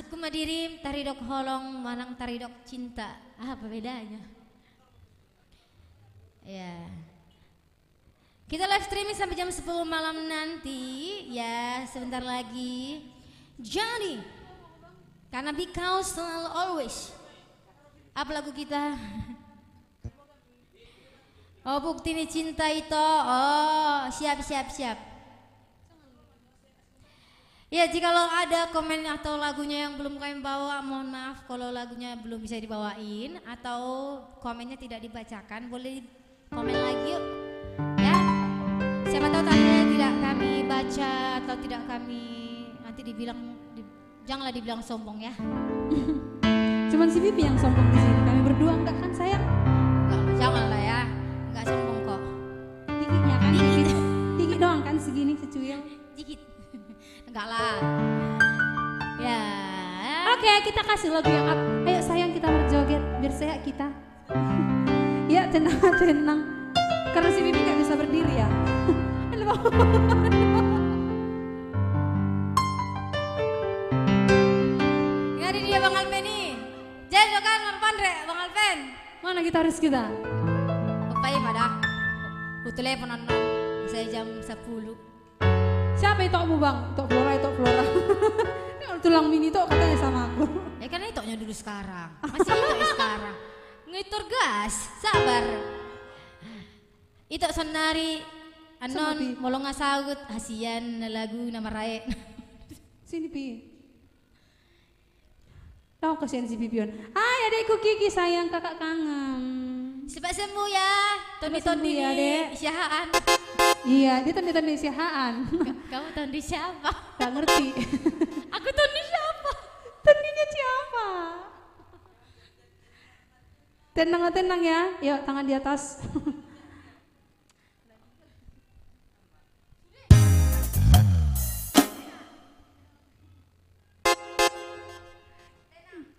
Ku ma dirim, taridok holong manang taridok cinta. Apa bedanya? Ya. Kita live streaming sampai jam sepuluh malam nanti, ya, sebentar lagi. Jadi, karena because selalu always. Apa lagu kita? Oh, Bukti ni Cinta, Ito. Oh, siap, siap, siap. Ya, jikalau ada komen atau lagunya yang belum kami bawa, mohon maaf kalau lagunya belum bisa dibawain atau komennya tidak dibacakan, boleh komen lagi yuk. Ya. Siapa tahu tadi tidak kami baca atau tidak kami, nanti dibilang, di-, janganlah dibilang sombong ya. Cuman si Bibi yang sombong di sini. Kami berdua enggak kan, sayang? Enggak, janganlah ya. Enggak sombong kok. Giginya kan dikit. Gigi doang kan segini, secuil. Dikit. Enggak lah. Ya. Oke, kita kasih lagu yang up. Ayo sayang, kita berjoget biar sehat kita. Ya, tenang, tenang. Karena si Bibi nggak bisa berdiri ya. Nggak ada dia, Bang Alpen nih. Jadi kan, Alpen, Re, Bang Alpen. Mana gitaris kita? Upai pada. Ku telepon annon. Saya jam sepuluh. Siapa itokmu, Bang? Itok Flora, Itok Flora. Ini kalau tulang mini Itok katanya sama aku. Ya kan Itoknya dulu sekarang. Masih Itok ya sekarang. Ngitor gas, sabar. Itok sonnari, annon, molo nga saut, hasian na lagu na marae. Sini, Pi. Tahu kasihan si Bibi on. Hai adekku Kiki sayang, kakak kangen. Cepat sembuh ya, tondi-tondi ya, Dek. Siahaan. Iya, dia tondi-tondi siahaan. Ka-, kamu tondi siapa? Gak ngerti. Aku tondi siapa? Tondinya siapa? Tenang, tenang ya. Yuk, tangan di atas.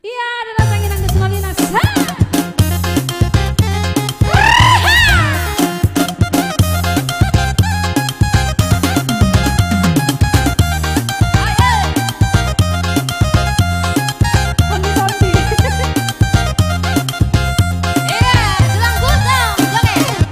Iya, ada datang inang Gus Malinas. Ha! Iya, Tulang Gultom, joget.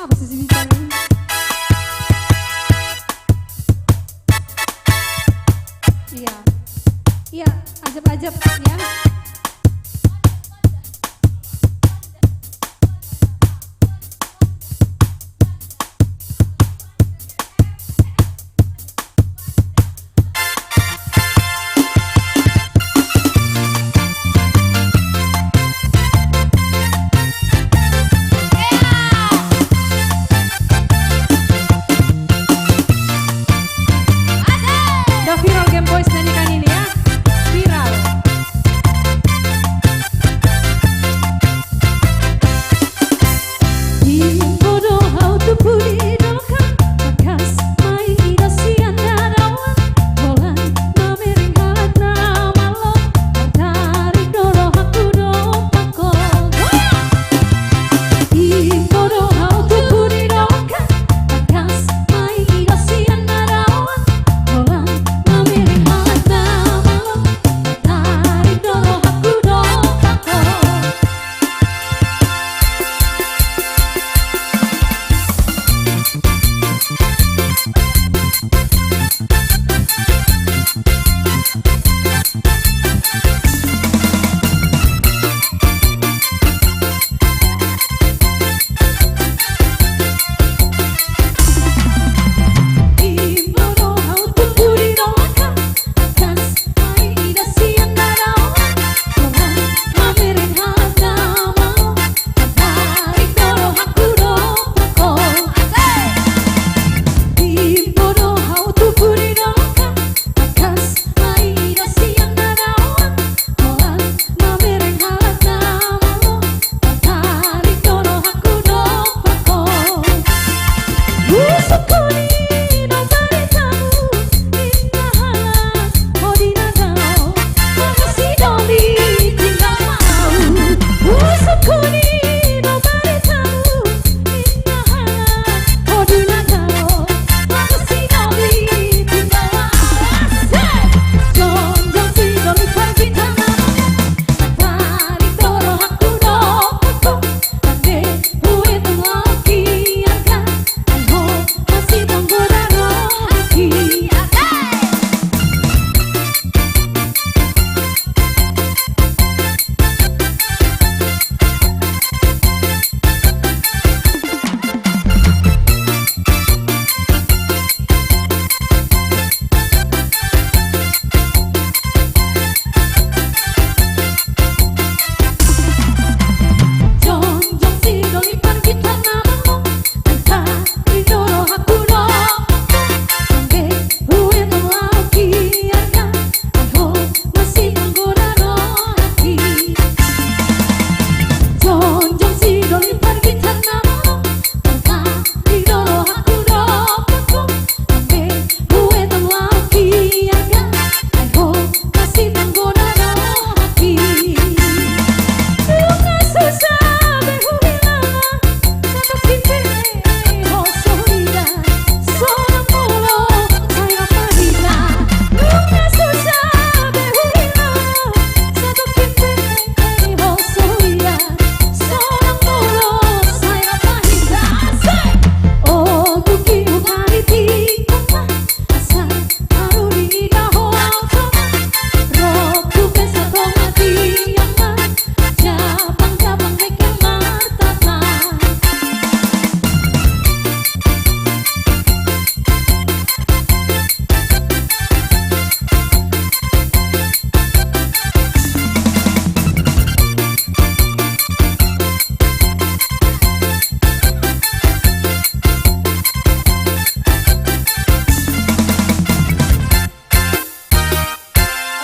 Iya. Iya, ajep-ajep ya. Udah viral Game Boys nyanyikan ini ya. Viral. Imbo do hau tubu ni dokam, bagas ma i do sian dadaon, holan mamereng halak na malo, tarik do rohangku dompak ho. Imbo do hau tubu ni dokam, bagas ma i do sian dadaon, holan mamereng halak na malo, tarik do rohangku dompak ho.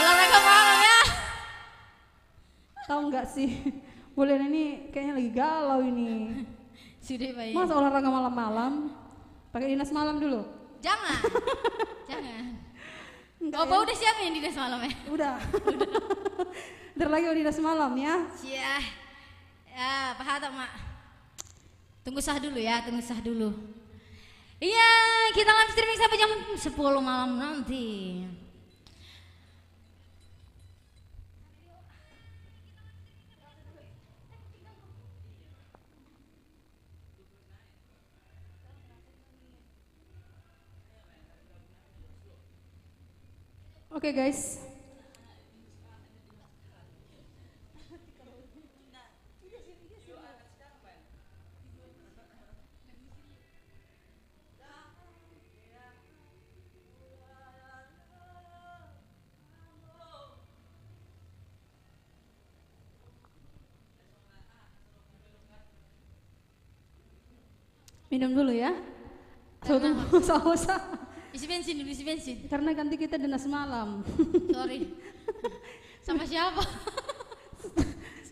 Olahraga malam ya. Tahu nggak sih? Boleh, ini kayaknya lagi galau ini. Sudah, Pak. Masa olahraga malam-malam? Pakai dinas malam dulu? Jangan. Jangan. Enggak. Apa ya? Udah siap yang dinas malam ya? Udah. Udah. Ntar lagi mau dinas malam ya. Iya. Ya, paham, Mak. Tunggu sah dulu ya, tunggu sah dulu. Iya, kita live streaming sampai jam sepuluh malam nanti. Oke, guys. Minum dulu ya. Karena tunggu, usah, usah. Isi bensin dulu, isi bensin. Karena nanti kita di Nasmalam. Sorry. Sama siapa?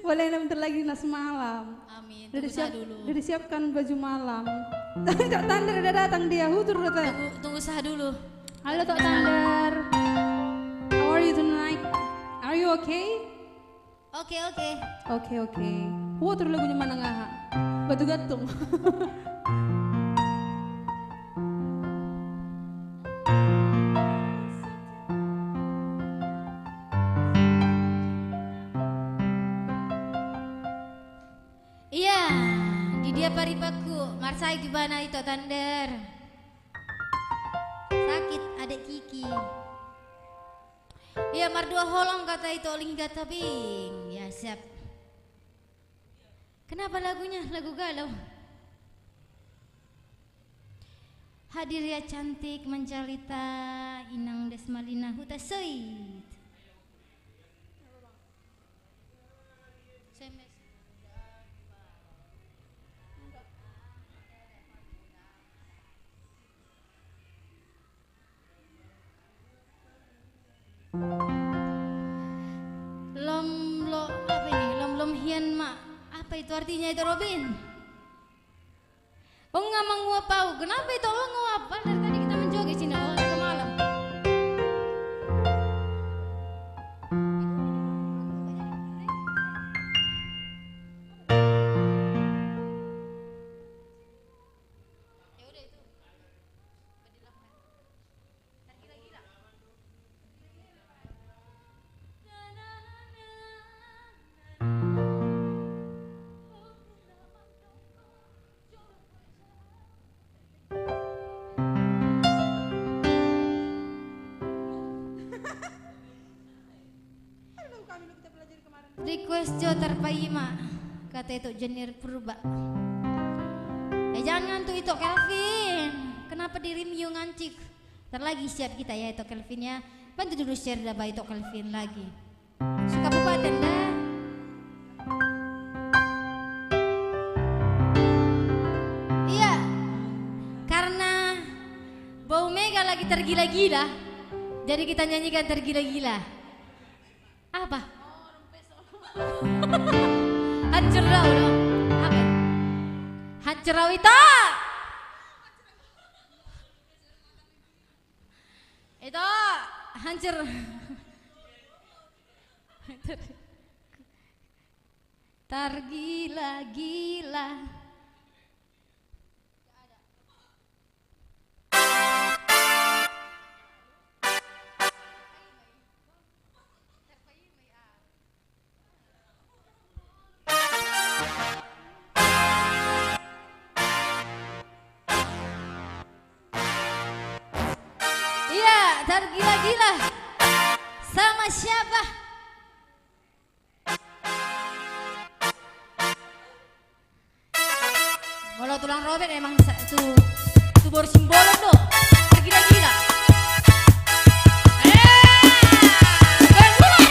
Boleh, nanti lagi Nasmalam. Amin. Udah disiap-, dulu. Udah disiapkan baju malam. Tok Thunder udah datang dia, hutur udah. Tunggu, tunggu sah dulu. Halo, Tok Thunder. How are you tonight? Are you okay? Oke, oke. Oke, oke. Hutur lagunya manang aha? Batu gantung. Iya, di dia paribanku, marsahit ibana i Tok Thunder. Sakit adek Kiki. Iya, mardua holong kata i Tok Lingga Tobing. Ya, siap. Kenapa lagunya lagu galau? Hadir ya cantik mencerita Inang Desmalina Hutasoit. Lom, lo, apa ini? Lom, lom hian ma. Apa itu artinya itu, Robin? Oh, nunga manguap au. Kenapa itu lo nguap? Padahal tadi kita menjoget sini, oh, tengah malam. Request jo tarpaima, kata Ito Jenir Purba. Eh, jangan ngantuk Ito Kelvin. Kenapa dirimu ngancik? Ntar lagi siap kita ya, Ito Kelvin ya. Bantu dulu share da, Ito Kelvin lagi. Sukabupaten da. Iya. Karena Bau Mega lagi tergila-gila, jadi kita nyanyikan tergila-gila. Apa? Hancur rau do. Apa? Hancur rau, Ito. Ito, hancur. Tergila-gila. Iya, tergila-gila. Sama siapa? Molo tulang Robert emang sa-, tu, tu boru Simbolon do. Tergila-gila. Eh, bang, mulai.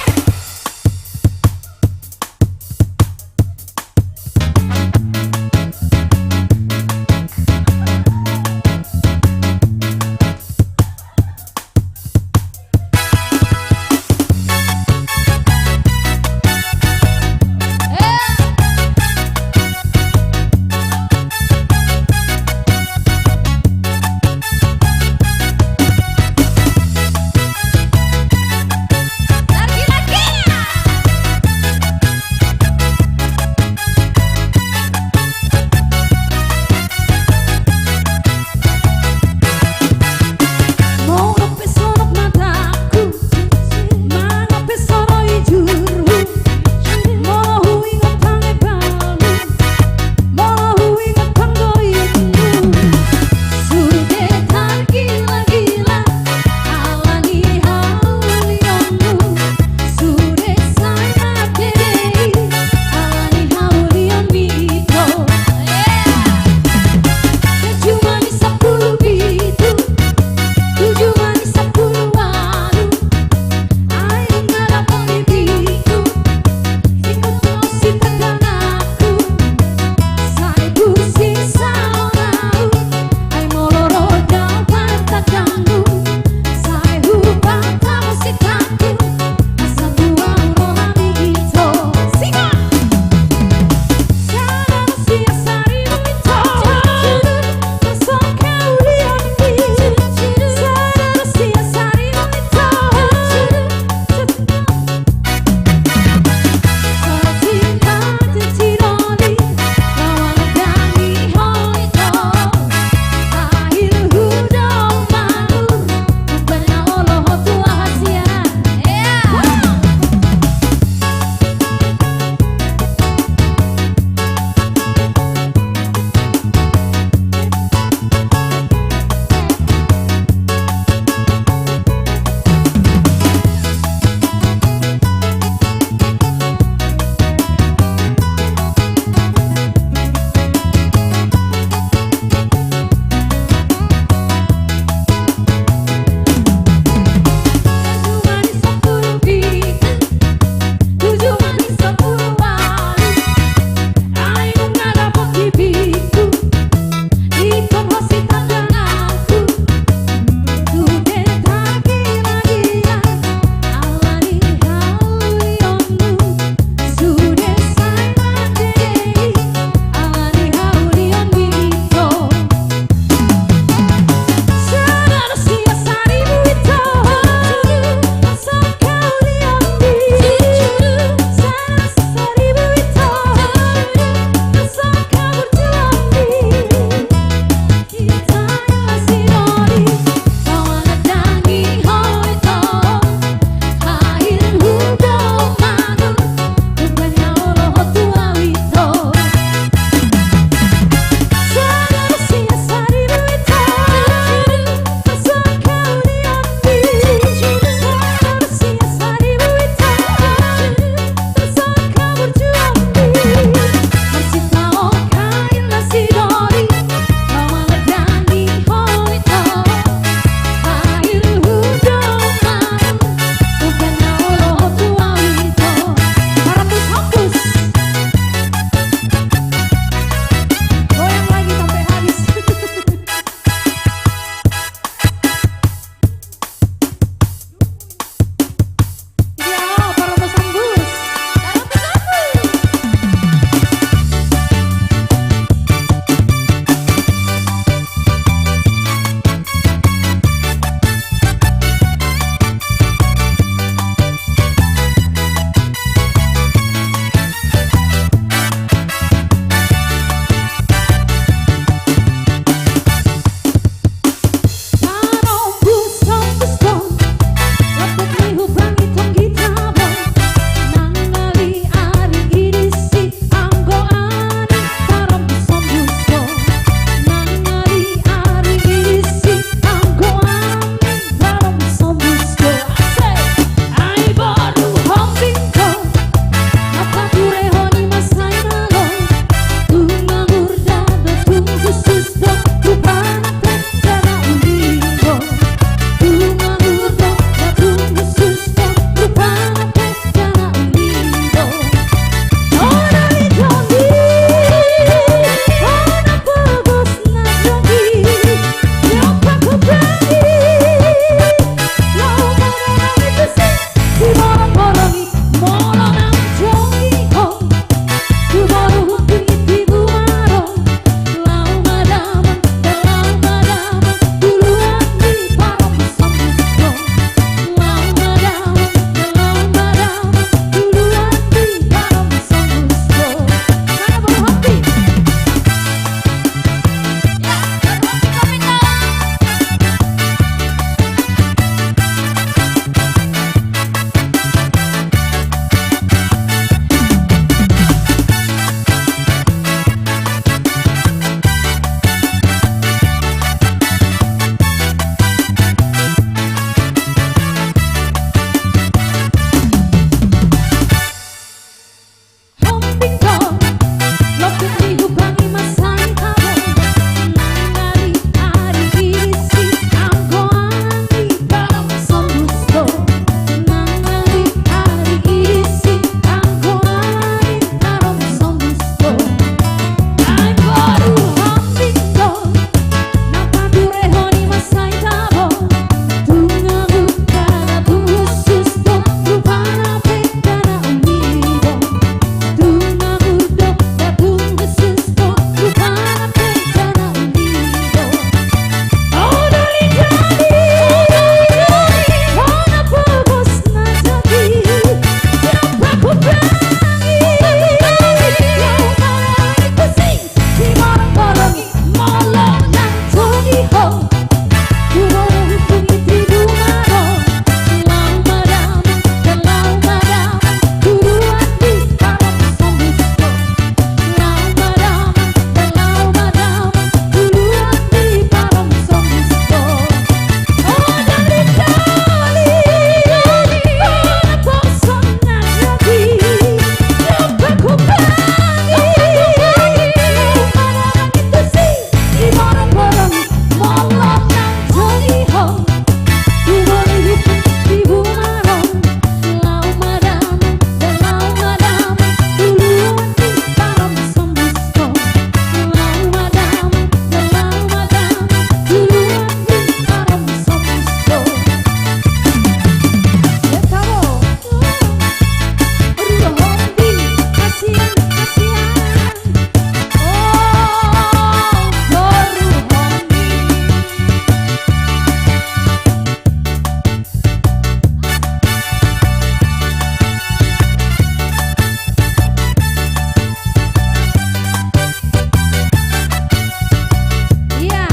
Ia,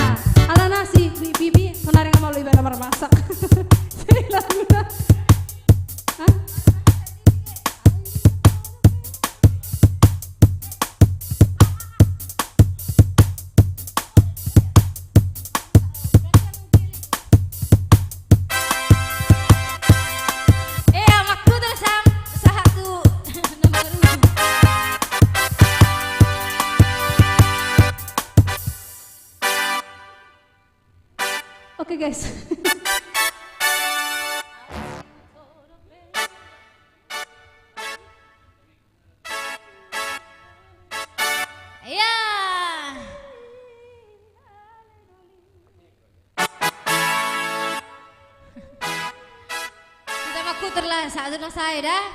alana si Bibi sonari nga malo ibana marmasak. Jadi laguna. Hah? Eh, amakku tu sang sahat tu nama keruju. Oke, guys. Iya. Kita makuter lah, satu lah saya dah.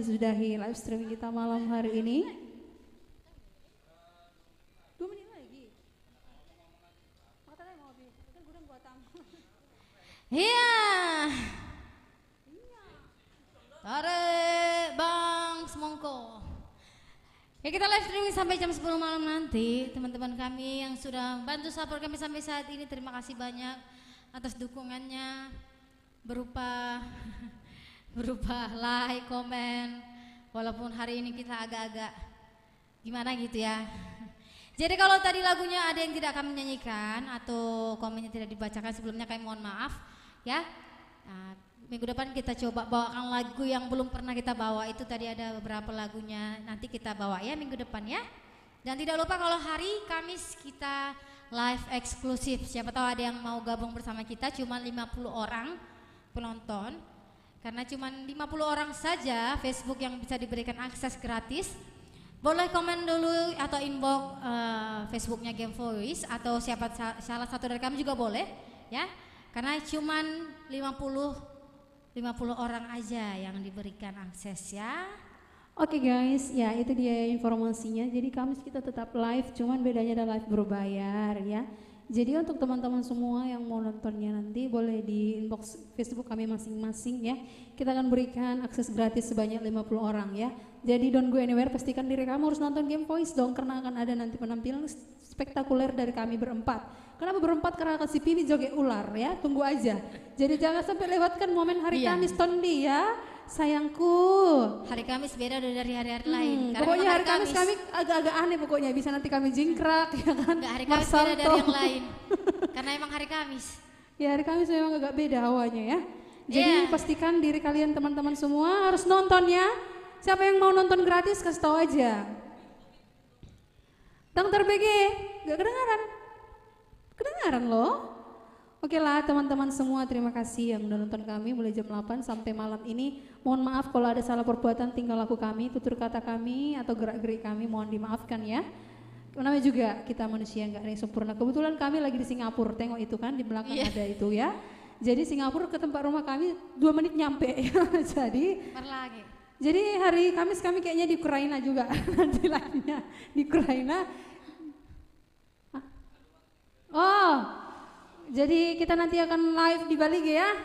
Sudahi live streaming kita malam hari ini. Dua menit lagi. Mata lagi mau habis. Kan gudang gua tamu. Iya. Tarik, Bang Semongko. Ya, kita live streaming sampai jam sepuluh malam nanti. Teman-teman kami yang sudah bantu support kami sampai saat ini, terima kasih banyak atas dukungannya berupa berupa like, komen. Walaupun hari ini kita agak-agak gimana gitu ya. Jadi kalau tadi lagunya ada yang tidak kami nyanyikan atau komennya tidak dibacakan sebelumnya, kami mohon maaf ya. Nah, minggu depan kita coba bawakan lagu yang belum pernah kita bawa, itu tadi ada beberapa lagunya, nanti kita bawa ya minggu depan ya. Dan tidak lupa kalau hari Kamis kita live eksklusif. Siapa tahu ada yang mau gabung bersama kita, cuma lima puluh orang penonton. Karena cuma lima puluh orang saja Facebook yang bisa diberikan akses gratis. Boleh komen dulu atau inbox, eh, Facebooknya Game Voice atau siapa sa-, salah satu dari kami juga boleh, ya. Karena cuma lima puluh, lima puluh orang aja yang diberikan akses, ya. Oke guys, ya itu dia informasinya. Jadi Kamis kita tetap live, cuman bedanya ada live berbayar ya. Jadi untuk teman-teman semua yang mau nontonnya nanti boleh di inbox Facebook kami masing-masing ya. Kita akan berikan akses gratis sebanyak lima puluh orang ya. Jadi don't go anywhere, pastikan diri kamu harus nonton Game Voice dong, karena akan ada nanti penampilan spektakuler dari kami berempat. Kenapa berempat? Karena akan si Piwi joget ular ya, tunggu aja. Jadi jangan sampai lewatkan momen hari Iya. Kamis, Tondi ya, sayangku. Hari Kamis beda dari hari-hari Hmm, lain. Karena pokoknya memang hari hari Kamis Kamis. Kami agak-agak aneh pokoknya, bisa nanti kami jingkrak ya kan. Enggak, hari Kamis beda dari Marsalto. Yang lain. Karena emang hari Kamis. Ya, hari Kamis memang agak beda hawanya ya. Jadi Iya. pastikan diri kalian teman-teman semua harus nonton ya. Siapa yang mau nonton gratis kasih tahu aja. Dang terbege, gak kedengaran. Kedengaran loh. Oke lah teman-teman semua, terima kasih yang udah nonton kami mulai jam delapan sampai malam ini. Mohon maaf kalau ada salah perbuatan, tingkah laku kami, tutur kata kami, atau gerak-gerik kami, mohon dimaafkan ya. Namanya juga kita manusia, nggak ada yang sempurna. Kebetulan kami lagi di Singapura, tengok itu kan, di belakang Iya. ada itu ya. Jadi Singapura ke tempat rumah kami dua menit nyampe. Jadi Berlagi. Jadi hari Kamis kami kayaknya di Ukraina juga. Nanti live-nya di Ukraina. Hah? Oh, jadi kita nanti akan live di Balige ya.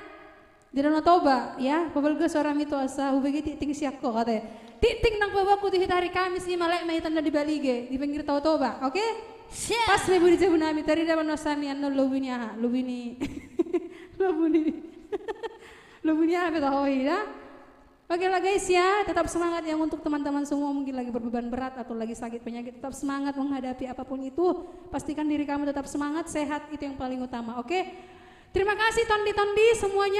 Di Danau Toba ya. Pabalga suarami tu asa hubege tingting siakko katanya. Tingting nang paboaku tu hita hari Kamis i, malai ma hita na di Balige, di pinggir Tao Toba. Oke? Siap. Pas lebu di jabu nami, tarida ma nuaeng i, annon lobu ni aha, lobu ni lobu ni lobu ni aha pe taho i da. Oke lah guys ya, tetap semangat yang untuk teman-teman semua mungkin lagi berbeban berat atau lagi sakit penyakit, tetap semangat menghadapi apapun itu. Pastikan diri kamu tetap semangat, sehat, itu yang paling utama, oke? Terima kasih tondi-tondi semuanya.